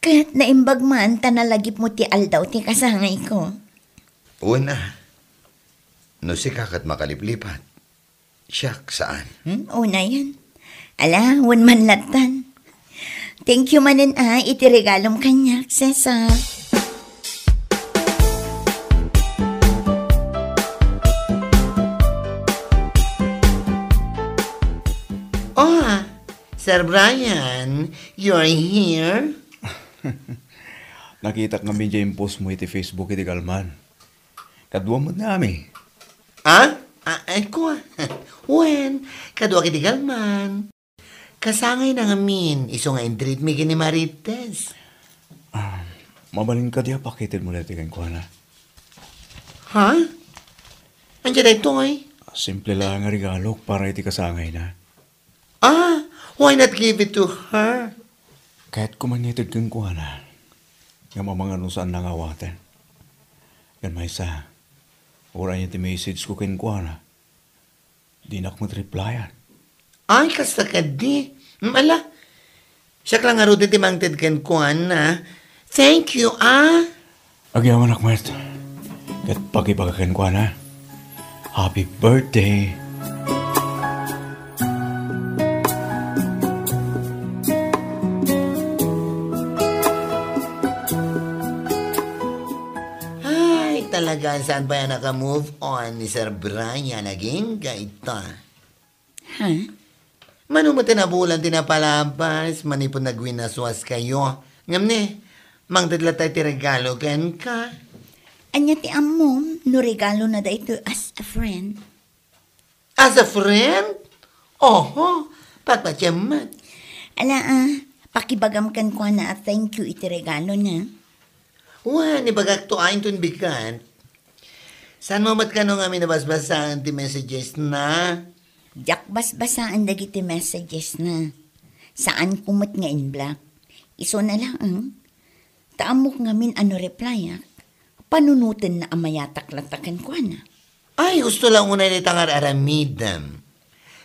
Ket naimbag man ta nalagipmo ti aldaw ti kasangayko. Wen a. No sika ket makaliplipat, siak saan. Hmm, unayen. Ala, wen man lattan. Thank you manen a iti regalom kaniak, Cesar. Oh, Sir Brian, you're here? Nakitak ngamin diay impostmo iti Facebook iti galman. Kaduam met ni Ami. Ah? Ah, ay, kua. Wen, kaduak iti galman. Kasangayna ngamin, isu nga in-treat mi ken ni Marites. Ah, mabalin kadi a pakitedmo daytoy kenkuana? Ha? Ania daytoy? Simple la nga regalok para iti kasangayna. Ah, why not give it to her? Kayatko man nga ited kenkuana. Ngem amangan no saanna nga awaten. Ken maysa, uray iti message ko kenkuana, dinak met replyan. Ay, kasta kadi. Mm, ala. Siak la ngarud ti mangted kenkuana. Thank you, ah. Agyamanak met. Ket pakibaga kenkuana, "Happy birthday." Ay, talaga, saan pa yan naka-move on ni Sir Brian? Naging gaita. Ha? Mano met ti nabulan ti napalabas, manipud nagwinaswas kayo. Ngem ne, mangted latta iti regalo kenka. Ania ti ammom no regalo na daytoy as a friend? As a friend? Oho, patpatiem met. Ala, ah, pakibagam kenkuana a thank you iti regalo na. Wen, ibagak to, ah, inton bigat. Saanmo met kano ngamin a basbasaen ti messages na? Diak basbasaen dagiti messages na. Saanko met nga in-block. Isuna laeng, ta ammok ngamin a no replyak, panunotenna a mayatak latta kenkuana. Ay, husto la unay dayta nga ar-aramidem.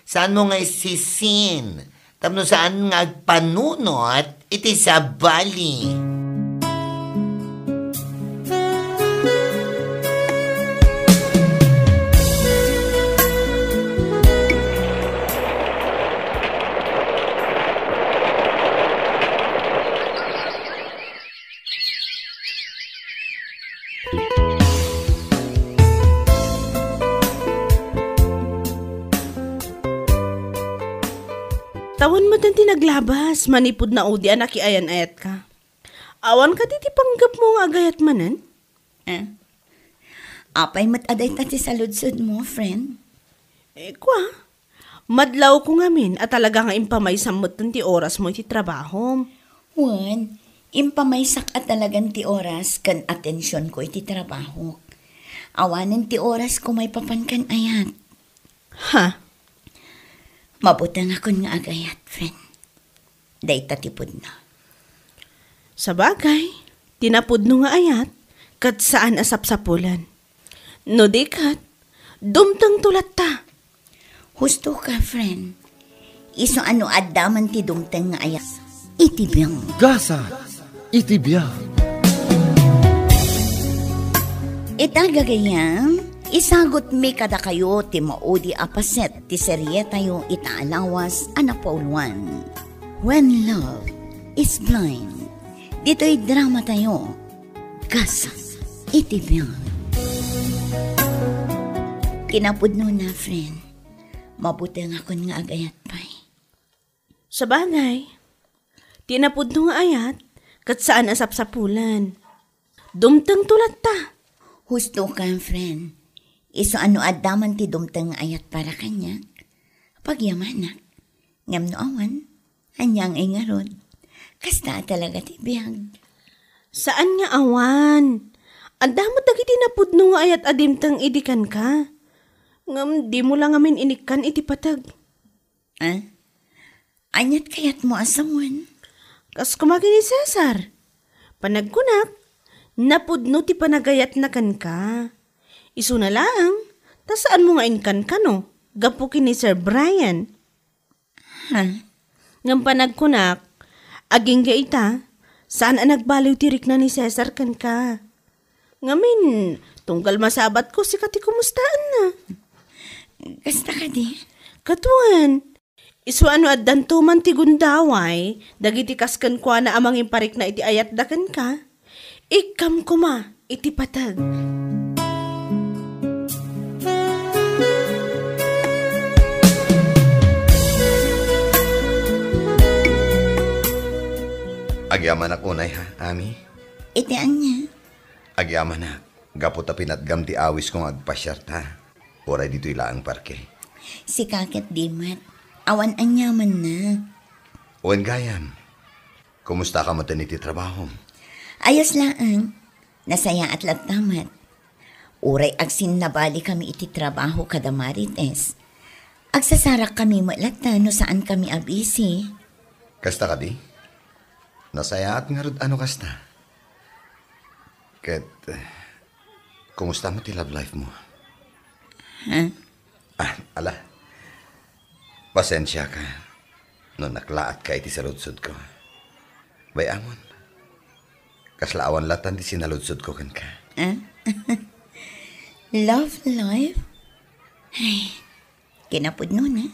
Saanmo nga isisin tapno saan nga agpanunot iti sabali. Tawen met ti naglabas manipud naudi a nakiayan-ayatka. Awan kadi ti panggepmo nga agayat manen? Eh? Apay met a dayta ti saludsodmo, friend? Eh, kua, madlawko ngamin a talaga nga impamaysam metten ti orasmo iti trabahom. Wen, impamaysak a talagan ti oras ken atensionko iti trabahok. Awanen ti orasko maipapan ken ayat. Ha? Mabutengakon nga agayat, friend. Dayta ti pudno. Sabagay, ti napudno nga ayat, ket saan a sapsapulen. No di ket, dumtengto latta. Husto ka, friend. Isu a no adda man ti dumteng nga ayat iti biag. Gasat iti biag. Ita gagayam, isagutmi kadakayo ti maudi a paset ti serietayo ita a lawas a napauluan, When Love is Blind. Ditoy dramatayo, Gasat iti biag. Kinapudnona, friend. Mabutengakon nga agayat pay. Sabagay, ti napudno nga ayat, ket saan a sapsapulen. Dumtengto latta. Husto ka, friend. Isu a no adda man ti dumteng nga ayat para kaniak, pagyamanak. Ngem no awan, ania ngay ngarud? Kasta a talaga ti biag. Saan nga awan. Adda met dagiti napudno nga ayat a dimteng idi kenka. Ngem dimo la ngamin inikkan iti pateg. Ah? Aniat kayatmo a sawen? Kas koma ken ni Cesar. Panagkunak, napudno ti panagayatna kenka. Isuna laeng, ta saanmo nga inkan kano, gapu ken ni Sir Brian. Ha? Ngem panagkunak, agingga ita, saan a nagbaliw ti rikna ni Cesar kenka. Ngamin, tunggal masabatko, sika ti kumustaenna. Kasta kadi? Ket wen, isu a no addanto man ti gundaway, dagiti kas kenkuana a mangiparikna iti ayatda kenka, ikkam koma iti pateg. Agyamanak unay, ha, Ami? Iti ania? Agyamanak, gapu ta pinatgam ti awisko nga agpasiarta. Uray ditoy laeng parke. Sika ket di met. Awan aniamanna. Wen gayam, kumusta ka met iti trabaho? Ayos laeng. Nasayaat latta met. Uray agsinnabali kami iti trabaho kada Marites. Agsasarak kami met latta no saan kami a busy. Kasta kadi? Nasayaat ngarud a no kasta. Ket, eh, kumusta met ti love life mo? Ha? Ah, ala. Pasensiaka no naklaatka iti saludsodko. Bay-amon, kasla awan latta ti sinaludsodko kenka. Ah? Love life? Ay, kinapudnona,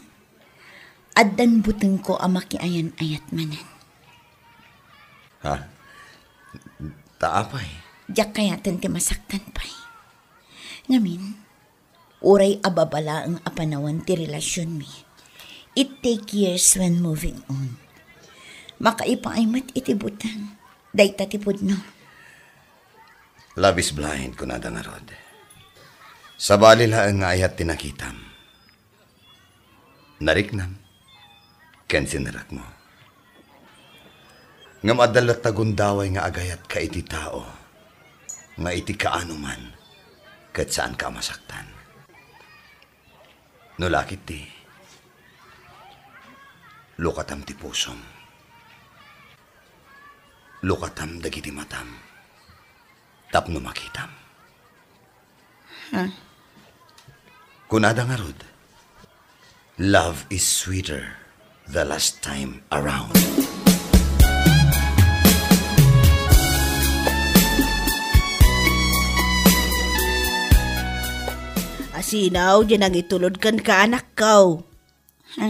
addan butengko a makiayan-ayat manen. Ha? Ta apay? Diak kayaten ti masaktan pay. Ngamin, uray ababa laeng a panawen ti relasionmi, it take years when moving on. Makaipaay met iti buteng. Dayta ti pudno. Love is blind, kunada ngarud. Sabali laeng nga ayat ti nakitam, nariknam, ken sinerekmo. Ngem adda latta gundaway nga agayatka iti tao nga iti kaano man ket saanka a masaktan. No lakit ti, lukatam ti pusom. Lukatam dagiti matam tapno makitam. Ha? Kunada ngarud, "Love is sweeter the last time around." Asinaw di nangitulod kenka, anakko. Ha?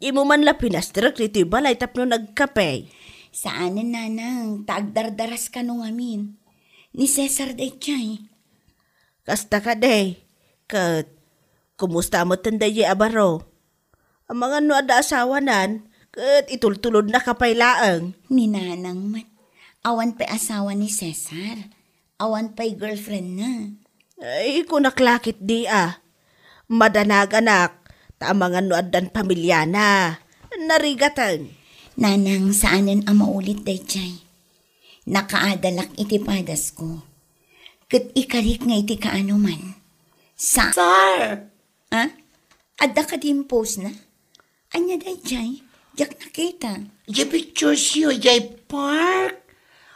Dimo man la pinasterek ditoy balay tapno nagkape. Saanen, nanang, ta agdardaras kano ngamin. Ni Cesar daydiay. Kasta kadi, ket kumusta met daydiay a baro? Amangan no adda asawanan, ket itultulodnaka pay laeng. Ni nanang met, awan pay asawa ni Cesar. Awan pay girlfriendna. Ay, kunak lakit di a. Madanaganak, ta amangan no addan pamiliana. Narigaten. Nanang, saanen a maulit daydiay. Nakaadalak iti padasko. Ket ikarik nga iti kaano man. Sa- Sir! Ha? Adda kadi impostna? Ania daydiay? Diak nakita. Diay picturesyo, diay park?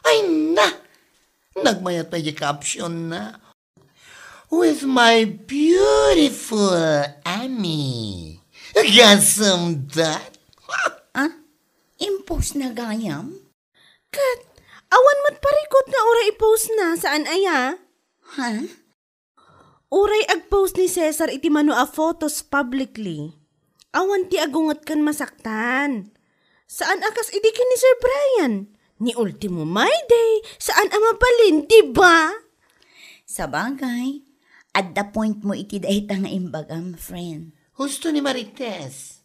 Ay na! Nagmayat pay diay captionna. "With my beautiful Ami." Gasem dat? Ah? Impostna gayam? Ket, awan met parikut nga uray i-postna, saan aya? Ha? Uray ag-post ni Cesar iti mano a photos publicly, awan ti agunget ken masaktan. Saan a kas idi ken ni Sir Brian. Ni Ultimo Mayday, saan a mabalin, di ba? Sabagay, adda point mo iti dayta nga imbagam, friend. Husto ni Marites.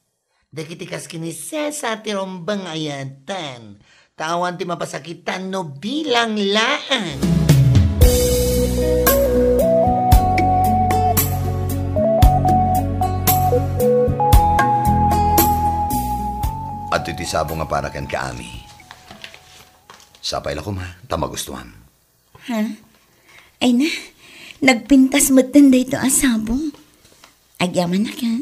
Dagiti kas ken ni Cesar ti rumbeng nga ayatan, ta awan ti mapasakitan no bilang laeng. Adtoy ti sabong a para kenka, Ami. Sapay la koma, ta magustuam. Ha? Ay na, nagpintas metten daytoy a sabong. Agyamanak, ha?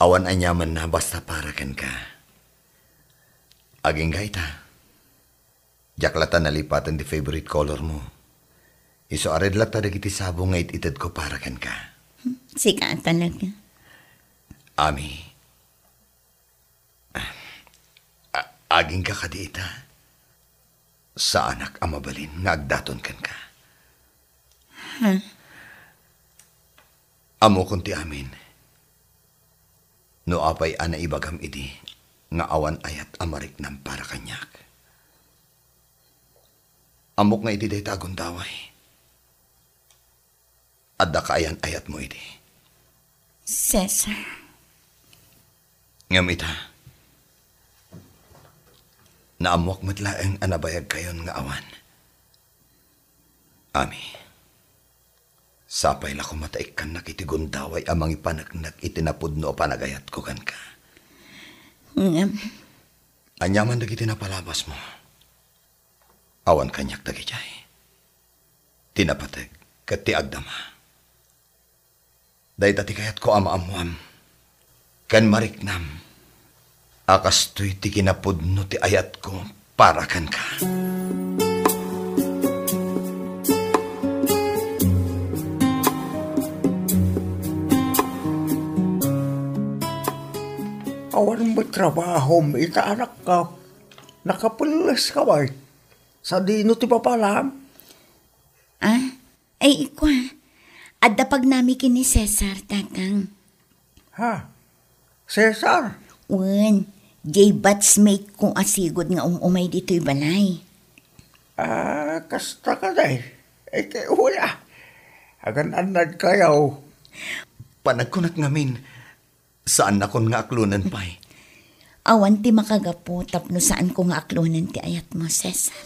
Awan aniamanna basta para kenka. Agingga ita. Diak latta nalipaten ti favorite color mo. Isu a red latta dagiti sabong nga it-itedko para kenka. Hmm, sika talaga. Ami, A-, agingga kadi ita? Saanak a mabalin nga agdaton kenka. Ha? Ammokon ti amin. No apay a naibagam idi nga awan ayat a mariknam para kaniak. Ammok nga idi dayta a gundaway, adda kaayan-ayatmo idi. Cesar. Ngem ita, naammoak met laeng a nabayagkayon nga awan. Ami, sapay la koma ta ikkannak iti gundaway a mangipaneknek iti napudno a panagayatko kenka. Ngem, ania man dagiti napalabasmo? Awan kaniak dagidiay. Ti napateg ket ti agdama. Dayta ti kayatko a maammoam ken mariknam a kastoy ti kinapudno ti ayatko para kenka. Awan met trabahom ita, anakko. Nakapelles ka bay? Sadino ti papalam? Ah, ay, ikua, adda pagnami ken ni Cesar, tatang. Ha? Cesar? Wen, diay batchmate ko a sigud nga um-umay ditoy balay. Ah, kasta ka, day. Ay, kay ula. Agan-annad kayo. Panagkunak ngamin, saannakon nga aklonen pay. Awan ti makagapu tapno saanko nga aklonen ti ayatmo, Cesar.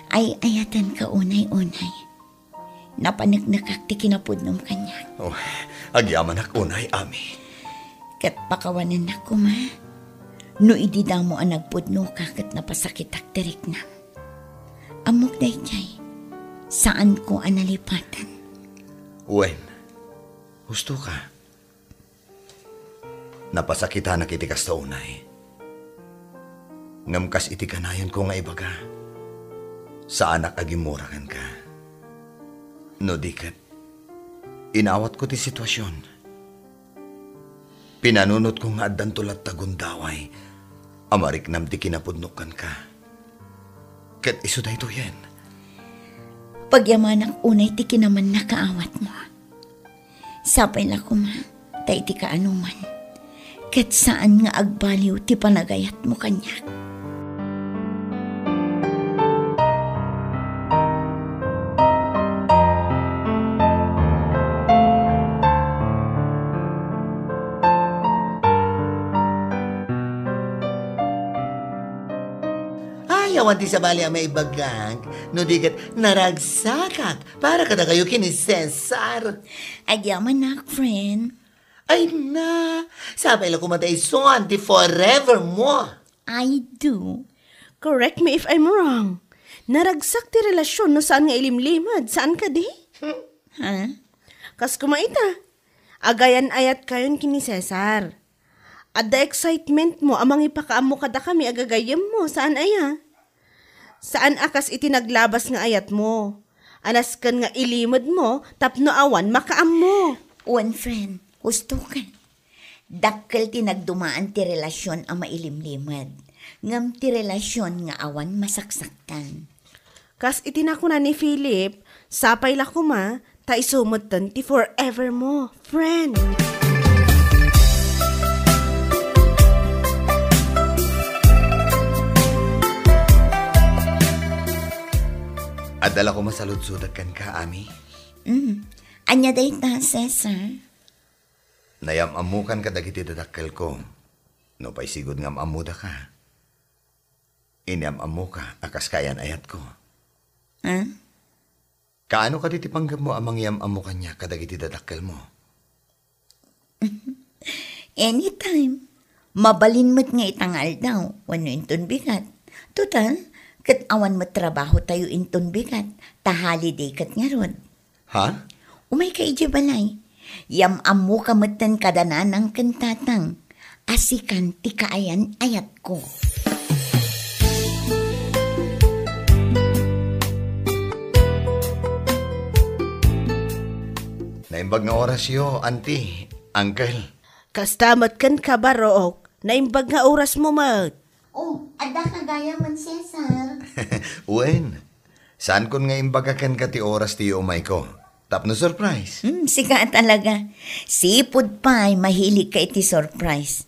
Ay-ayatenka unay-unay. Napaneknekak ti kinapudnom kaniak. Oh, agyamanak unay, Ami. Ket pakawanennak koma no idi damo a nagpudnoka ket napasakitak ti riknam. Ammok daydiay, saanko a nalipatan. Wen, husto ka. Napasakitanak iti kasta unay. Ngem kas iti kanayonko nga ibaga, saanak a gimmura kenka. No di ket, inawatko ti situasion. Pinanunotko nga addanto latta gundaway a mariknam ti kinapudnok kenka. Ket isu daytoyen. Pagyamanak unay ti kinamannakaawatmo. Sapay la koma, ta iti kaanoman, ket saan nga agbaliw ti panagayatmo kaniak. Ay, awan ti sabali a maibagak, no di ket naragsakak para kadakayo ken ni Cesar. Agyamanak, friend. Ay na, sapay la koma ta isu ti forever mo. I do. Correct me if I'm wrong. Naragsak ti relasyon no saan nga ilimlimed, saan kadi? Ha? Kas koma ita, agayan-ayat kayon ken ni Cesar. Adda excitement mo a mangipakaammo kadakami a gagayyemmo, saan aya? Saan a kas iti naglabas nga ayatmo, a nasken nga ilimed mo tapno awan makaammo. Wen, friend, husto ka. Dakkel ti nagdumaan ti relasyon a mailimlimed, ngem ti relasyon nga awan masaksaktan. Kas iti nakuna ni Philip, sapay la koma, ta isu metten ti forever mo, friend. Adda la koma saludsodak kenka, Ami? Mm. Ania dayta, Cesar? Nayam-ammokan kadagiti dadakkelko. Nupay sigud nga am-ammoda ka. Inyam-ammoka a kas kaayan-ayatko. Ha? Kaano kadi ti panggepmo a mangyam-ammo kaniak kadagiti dadakkelmo? Anytime. Mabalin met nga ita nga aldaw wenno inton bigat. Total, ket awan met trabahotayo inton bigat, ta holiday ket ngarud. Ha? Umayka idiay balay. Yam-ammoka metten kada nanang ken tatang. Asikan ti kaayan-ayatko. Naimbag nga orasyo, Auntie, Uncle. Kasta met kenka, Barok. Naimbag nga orasmo met. Oh, adda ka gayam, Cesar. Wen, saankon nga imbaga kenka ti oras ti umayko. Tapno surprise. Hmm, sika talaga. Sipud pay, mahilig ka iti surprise.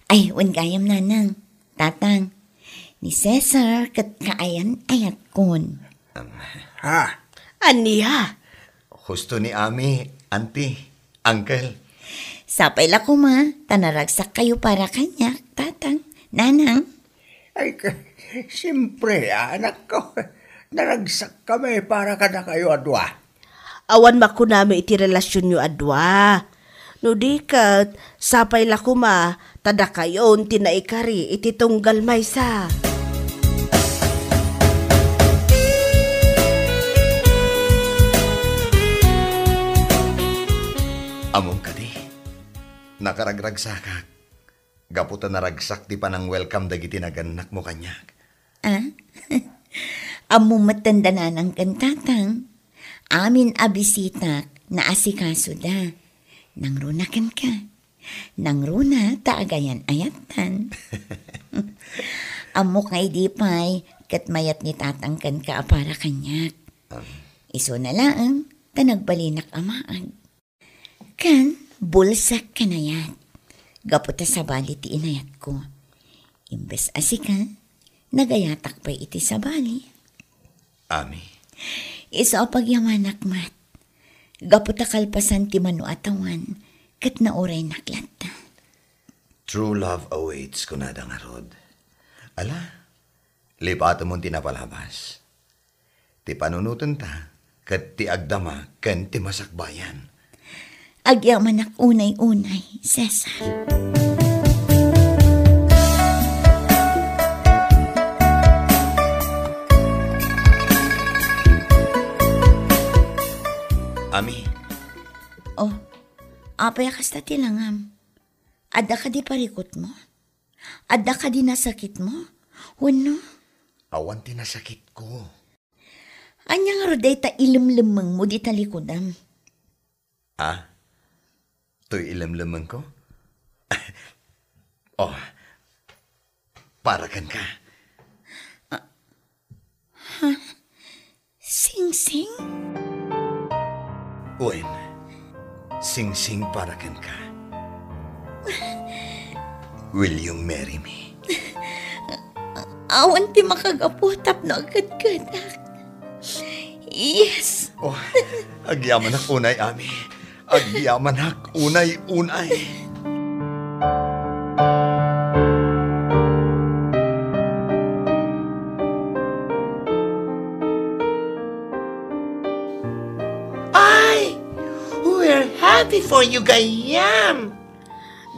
Ay, wen gayam, nanang, tatang. Ni Cesar ket kaayan-ayatkon. Um, Ha? Ania? Husto ni Ami, Auntie, Uncle. Sapay la koma, ta naragsak kayo para kaniak, tatang, nanang. Ay, ka-, siyempre, anak ko. Naragsak kami para kada kayo a dua. Awan makunami iti relasyonyo a dua. No di ket, sapay la koma ta dakayon ti naikari iti tunggal maysa. Ammom kadi, nakaragragsakak gapu ta naragsak ti panang-welcome dagiti nagannakmo kaniak. Ah? Ammom metten da nanang ken tatang. Amin a bisitak, naasikasoda. Nangruna kenka. Nangruna ta agayan-ayattan. Ammok nga idi pay, ket mayat ni tatang kenka a para kaniak. Ah. Isuna laeng, ta nagbalinak a maag. Ken bulsak kaniak, gapu ta sabali ti inayatko. Imbes a sika, nagayatak pay iti sabali. Ami. Isu a pagyamanak met, gapu ta kalpasan ti mano a tawen, ket nauraynak latta. True love awaits, kunada ngarud. Ala, lipatemon ti napalabas. Ti panunotenta ket ti agdama ken ti masakbayan. Agyamanak unay-unay, Cesar. Ami. Oh, apay a kasta ti langam? Adda kadi parikutmo? Adda kadi nasakitmo? Wenno? Awan ti nasakitko. Ania ngarud dayta ilemlemmengmo dita likudam? Ah? Toy ilemlemmengko? Oh, para kenka. Ah, ha? Singsing? Wen, singsing para kenka. Will you marry me? Awan ti makagapu tapno agkedkedak. Yes. Oh, agyamanak unay, Ami. Agyamanak unay-unay. Ay! We're happy for you, gayyem!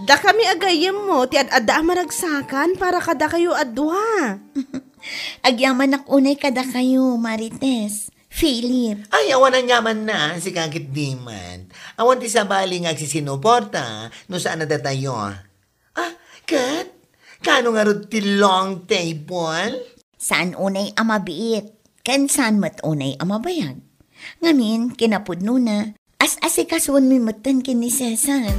Dakami a gayyemmo ti ad-adda a maragsakan para kadakayo a dua. Agyamanak unay kadakayo, Marites, Philip. Ay, awan a nyaman na, sika ket diman. Awan ti sabali nga agsisinuporta no saan a datayo. Ah, ket? Kaano ngarud ti long table? Saan unay a mabiit, ken saan met unay a mabayag. Ngamin, kinapudnona, as-asikasuenmi metten ken ni Cesar.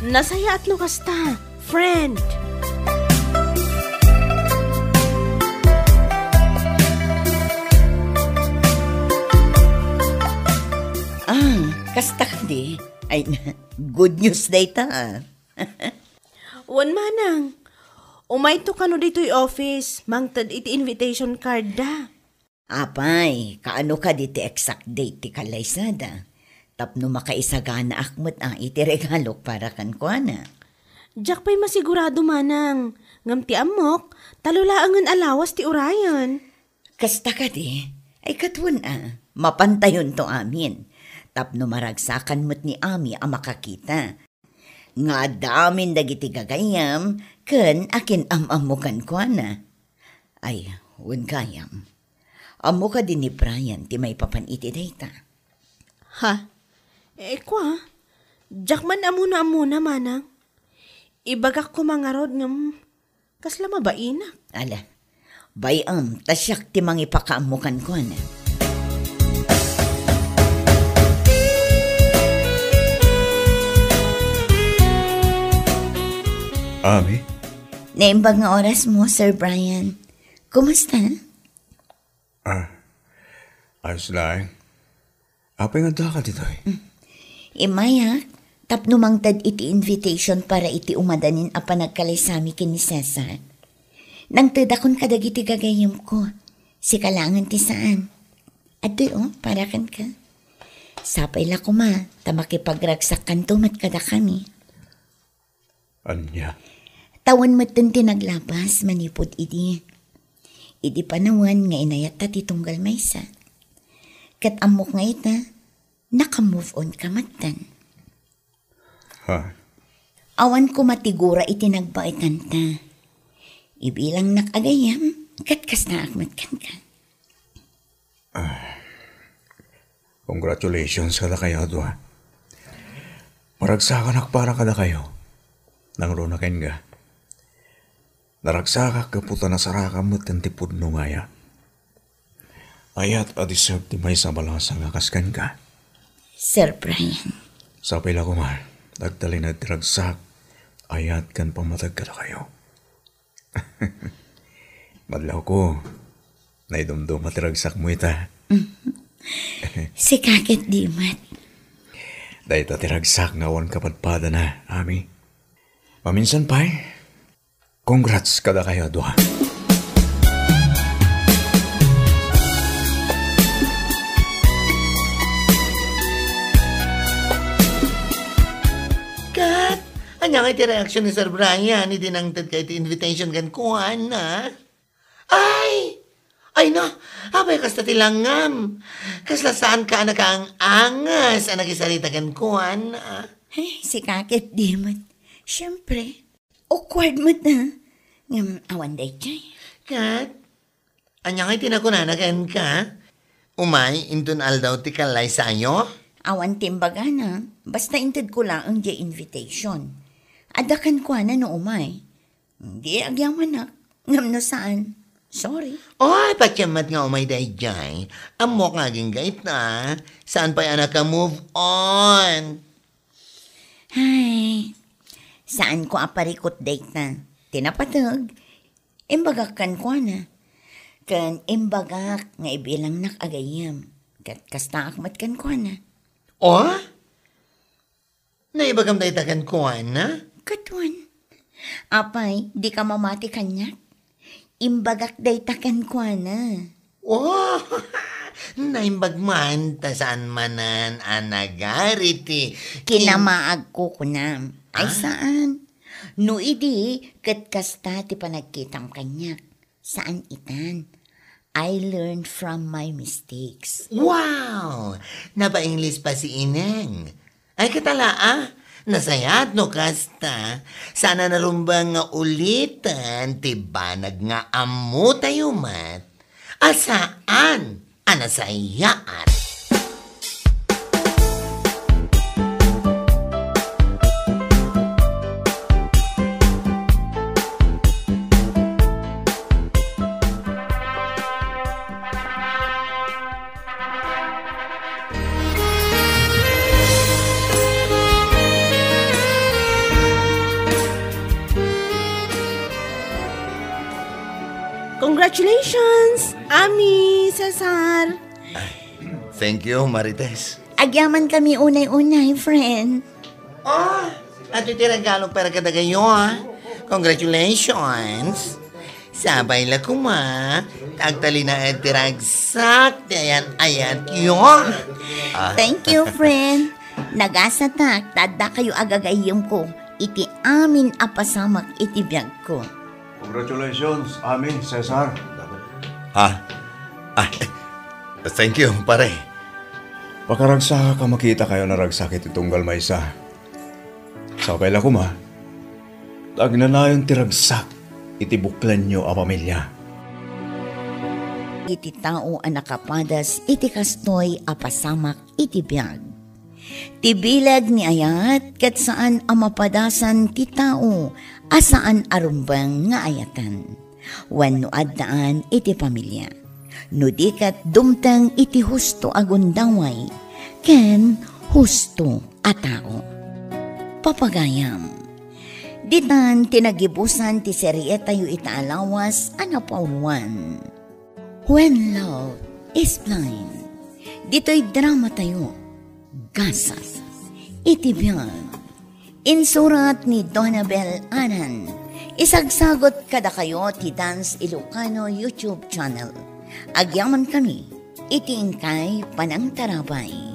Nasayaat no kasta, friend. Ah, kasta kadi? Ay, good news dayta, ah. Wen manang, umayto kano ditoy office, mangted iti invitation card da. Apay, kaano kadi ti exact date ti kallaysada? Tapno makaisaganaak met a iti regalok para kenkuana. Diak pay masigurado manang, ngem ti ammok, talo laengen a lawas ti urayen. Kasta kadi, ay ket wen a, mapantayonto amin. Tapno maragsakan met ni Ami a makakita. Nga adda amin dagiti gagayyem ken akin-am-ammo kenkuana. Ay, wen gayam. Ammo kadi ni Brian ti maipapan iti dayta? Ha? Eh, kua? Diak man ammona-ammona, manang. Ibagak koma ngarud ngem kasla mabainak. Ala, bay-am, ta siak ti mangipakaammo kenkuana. Ami? Naimbag nga orasmo, Sir Brian. Kumusta? Ah, ayos laeng. Apay nga addaka ditoy? Mm. Immayak, tapno mangted iti invitation para iti umadanin a panagkalaysami ken ni Cesar. Nangtedakon kadagiti gagayyemko. Sika laengen ti saan. Adtoy, o, para kenka. Sapay la koma, ta makipagragsakkanto met kadakami. Ania? Tawen metten ti naglapas manipud idi. Idi panawen nga inayatta ti tunggal maysa. Ket ammok nga ita, naka-move on ka metten. Ha? Awan koma ti gura iti nagbaetanta. Ibilangnak a gayyem, ket kastaak met kenka. Ah, congratulations kadakayo a dua. Maragsakanak para kadakayo. Nangruna kenka. Naragsakak gapu ta nasarakam met ti pudno nga ayat. Ayat a deserve ti maysa a balasa nga kas kenka. Sir Brian. Sapay la koma, agtalinaed ti ragsak, ayat ken pammateg kadakayo. Madlawko, naidumduma ti ragsakmo ita. Sika ket di met. Dayta ti ragsak nga awan kapadpadana, Ami. Maminsan pay, congrats kadakayo a dua. Ket, ania ngay ti reaksyon ni Sir Brian idi nangted ka iti invitation kenkuana? Ay! Ay no, apay kasta ti langngam? Kasla saanka a nakaang-angas a nakisarita kenkuana? Ay, sika ket di met. Siyempre, awkward met, ha? Ngem awan daydiay. Ket, ania ngay ti nakunana kenka? Umay inton aldaw ti kallaysayo? Awan ti imbagana, basta intedko laeng diay invitation. Adda kenkuana no umay. Di agyamanak, ngem no saan, sorry. Oy, patiem met nga umay daydiay. Ammok nga agingga ita, saan pay a naka-move on. Ay, saanko a parikut dayta. Ti napateg, imbagak kenkuana. Ken imbagak nga ibilangnak a gayyem. Ket kastaak met kenkuana. Oh? Naibagam dayta kenkuana? Ket wen. Apay, dika mamati kaniak? Imbagak dayta kenkuana. Oh, naimbag man, ta saan manen a nagari ti kin- Kinamaagko, kunam. Ay, ah? Saan? No idi, ket kasta ti panagkitam kaniak. Saan itan. I learn from my mistakes. Wow! Napa-English pa si Ineng. Ay, ket ala, ah. Nasayaat no kasta. Saan a narumbeng nga uliten ti banag nga ammotayo met a saan a nasayaat. Congratulations, Ami, Cesar. Thank you, Marites. Agyamankami unay-unay, friend. Oh, adu ti regalok para kadakayo, ah. Congratulations. Sapay la koma, agtalinaed ti ragsak ti ayat-ayatyo. Ah. Thank you, friend. Nagasatak ta addakayo a gagayyemko iti amin a pasamak iti biagko. Congratulations, Ami, Cesar. Ah, ah, thank you, pare. Pakaragsakak a makitakayo a naragsak iti tunggal maysa. Sapay la koma, ta agnanayon ti ragsak iti buklenyo a pamilia. Iti tao a nakapadas iti kastoy a pasamak iti biag. Ti bileg ni ayat ket saan a mapadasan ti tao a saan a rumbeng nga ayaten wenno addaan iti pamilia. No di ket dumteng iti husto a gundaway ken husto a tao. Papagayam, ditan ti nagibusan ti serietayo ita a lawas a napauluan. When Love is Blind. Ditoy dramatayo, Gasat iti Biag. Insurat ni Donabel Anan. Isagsagot kadakayo ti Dance Ilocano YouTube channel. Agyamankami iti inkay panangtarabay.